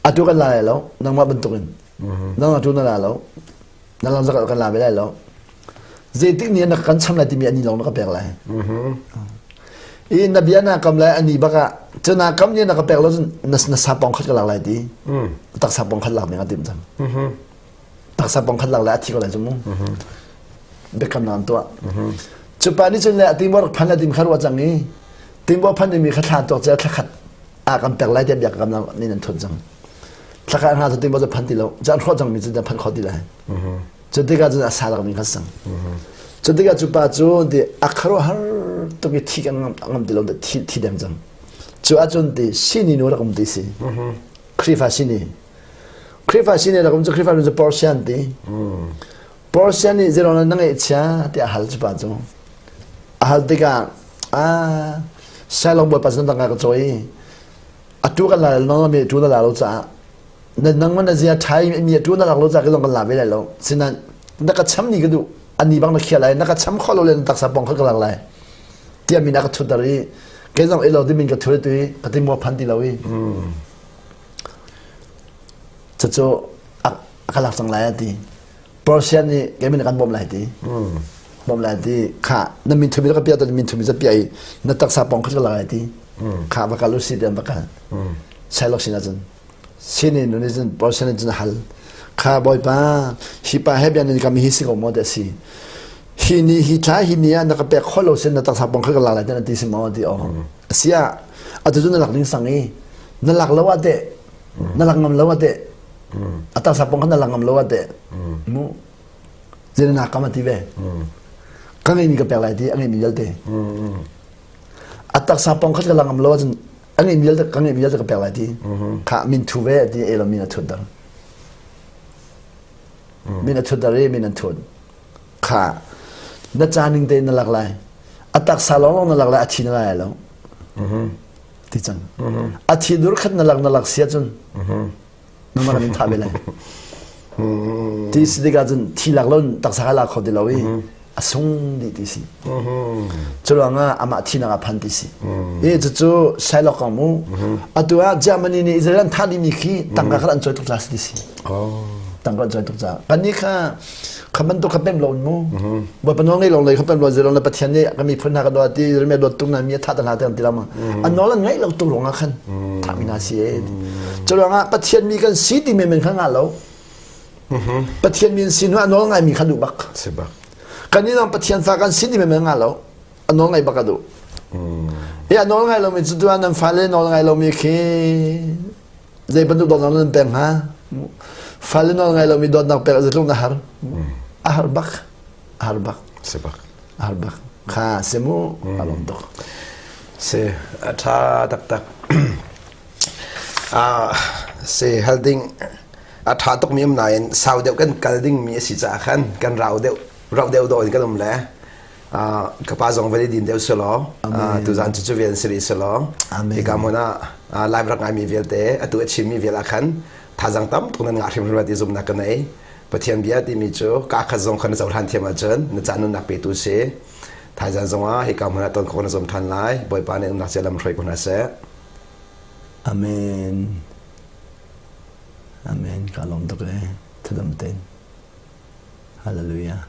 [SPEAKER 2] Atu kan la lai lo, nangmah bantukin. Nang atu na la lo. Na lang zakat kan la ve lai lo. Zeitik ni na kan cham lai timi ani lawng na ka pek lai. I na bia na kam lai ani baka cu na kam ni na ka pek lo na na sapong khat ka lak lai ti. Tak sapong khat lak ding a tim cang. Tak sapong khat lak lai a thi ko lai cu mu. Biakam na an tuah. Cu pa nih cun le a timor phan la tim kha ruah cang i timbo phan mi kha thla tuak che thla khat a kan pek lai tiah bia ka kam nih nan thut cang thlaka hna cu timbo cu phan ti lo caan hrawh cang mi cu phan kho ti lai cu tikah cun a sa lak mi kha sang cu tikah cu pa cu ti a kharuahar tuk i thi kan ngam ti lo thi thi deng cang cu ahcun ti sini nu rak um ti si Khrihfa sini Khrihfa sini rak um cu Khrihfa nu cu Porsian ti Porsian nih zeirong na ngeih chia tiah hal cu pa cu A hal tikah ah Sailong bawipa sin tangka ka cawi. Atu kan la lo mi tu na la lo caah na nang na zia ṭhai mi atu na lak lo caah ka zong kan la ve lai lo. Sinan na ka cham ni ka duh. Ani bang na khia lai na ka cham kho lo le na taksa pong kha ka lak lai. Tiah min a ka thutter i kei zong ilo ti min ka thur tu i ka ti mua phan ti lo i. Cucu a ka lak cang lai a ti. Persian nih keimin kan bawmh lai ti bawmh lai ti kha na min thumi ka piah min thumi za piah i na taksa pong kha ka lai ti kha va kal usi tian va kal Shylock sin ahcun sinin nu nih cun Persian nih cun hal kha bawipa hi pa he bian in kam hi si ko maw ti a si hi ni hi thla hi ni ah na ka pek kho lo sin na taksa pong kha ka lak lai ti na ti si maw ti aw asia atu cu na lak ding sang i na lak lo ah teh na lak ngam lo ah teh A taksa pong kha na lang ngam lo ah teh. Mu. Zei na kam ati ve. Ka ngeimi ka pek lai ti a ngeimi vialte. A taksa pong kha ka lang ngam lo ahcun a ngeimi vialte ka ngeimi vialte ka pek lai ti. Kha min thu ve ti e lo min a thut dar. Min a thut dar i min an thut. Kha na ca ning te na lak lai. A taksa lawng lawng na lak lai a thi na lai lo. Ti cang. A thi dur khat na lak na lak sia cun. Nangmah kan in thah ve lai. Ti si tikah cun thi lak lo taksa kha lak kho ti lo i a sung dih ti si. Cu ruangah amah thinak ah phan ti si. I cucu Shylock kong mu. Atu ah Germany nih Israel an thah dihmi khi tangka kha an cawi tuk ca si ti si. Tangka an cawi tuk ca. Kannih kha kha bantuk kha pem lo mu. Bawipa nawl ngei lo lei kha pem lo zero le Pathian nih ka miphun hna ka dawt ti mi dawt tung na mi a thah ta hna te ti lama. An nawl an ngaih lo tuk ruangah khan thah mi hna si e. Cu ruangah Pathian mi kan si ti men men kha ngah lo. Pathian mi si nu a nawl ngai mi kha duh bak.
[SPEAKER 1] Si bak.
[SPEAKER 2] Kan nih zong Pathian fa kan si ti men men ngah lo. A nawl ngai bak a duh. E a nawl ngai lo mi cu tu nan fale nawl ngai lo mi khi zei bantuk dawtnak nan pek hnga fale nawl ngai lomi dawtnak pek zeitluk na har a har bak a har bak
[SPEAKER 1] si bak
[SPEAKER 2] a har bak kha si mu a lawm tuk
[SPEAKER 1] si a tha taktak ah si hal ding a tha tuk mi um nain sau deuh kan kal ding mi a si caah khan kan rau deuh rau deuh dawh in kan um le ka pa zong van i din deuh selaw tuzan cu cu vial si rih selaw hika hmun ah live rak ngaimi vialte atu a chimmi vial ah khan thazang tam tuk nan ngah hrimhrim ti zumhnak ka nei Pathian bia timi cu ka khat zong kha na cohlan thiam ahcun na ca nunnak petu si thaizan zong ah hika hmun ah ton khawh na zuam ṭhan lai Bawipa nih umnak cia lam hruai ko hna seh
[SPEAKER 2] Amen Amen ka lawm tuk e thadam ten Hallelujah.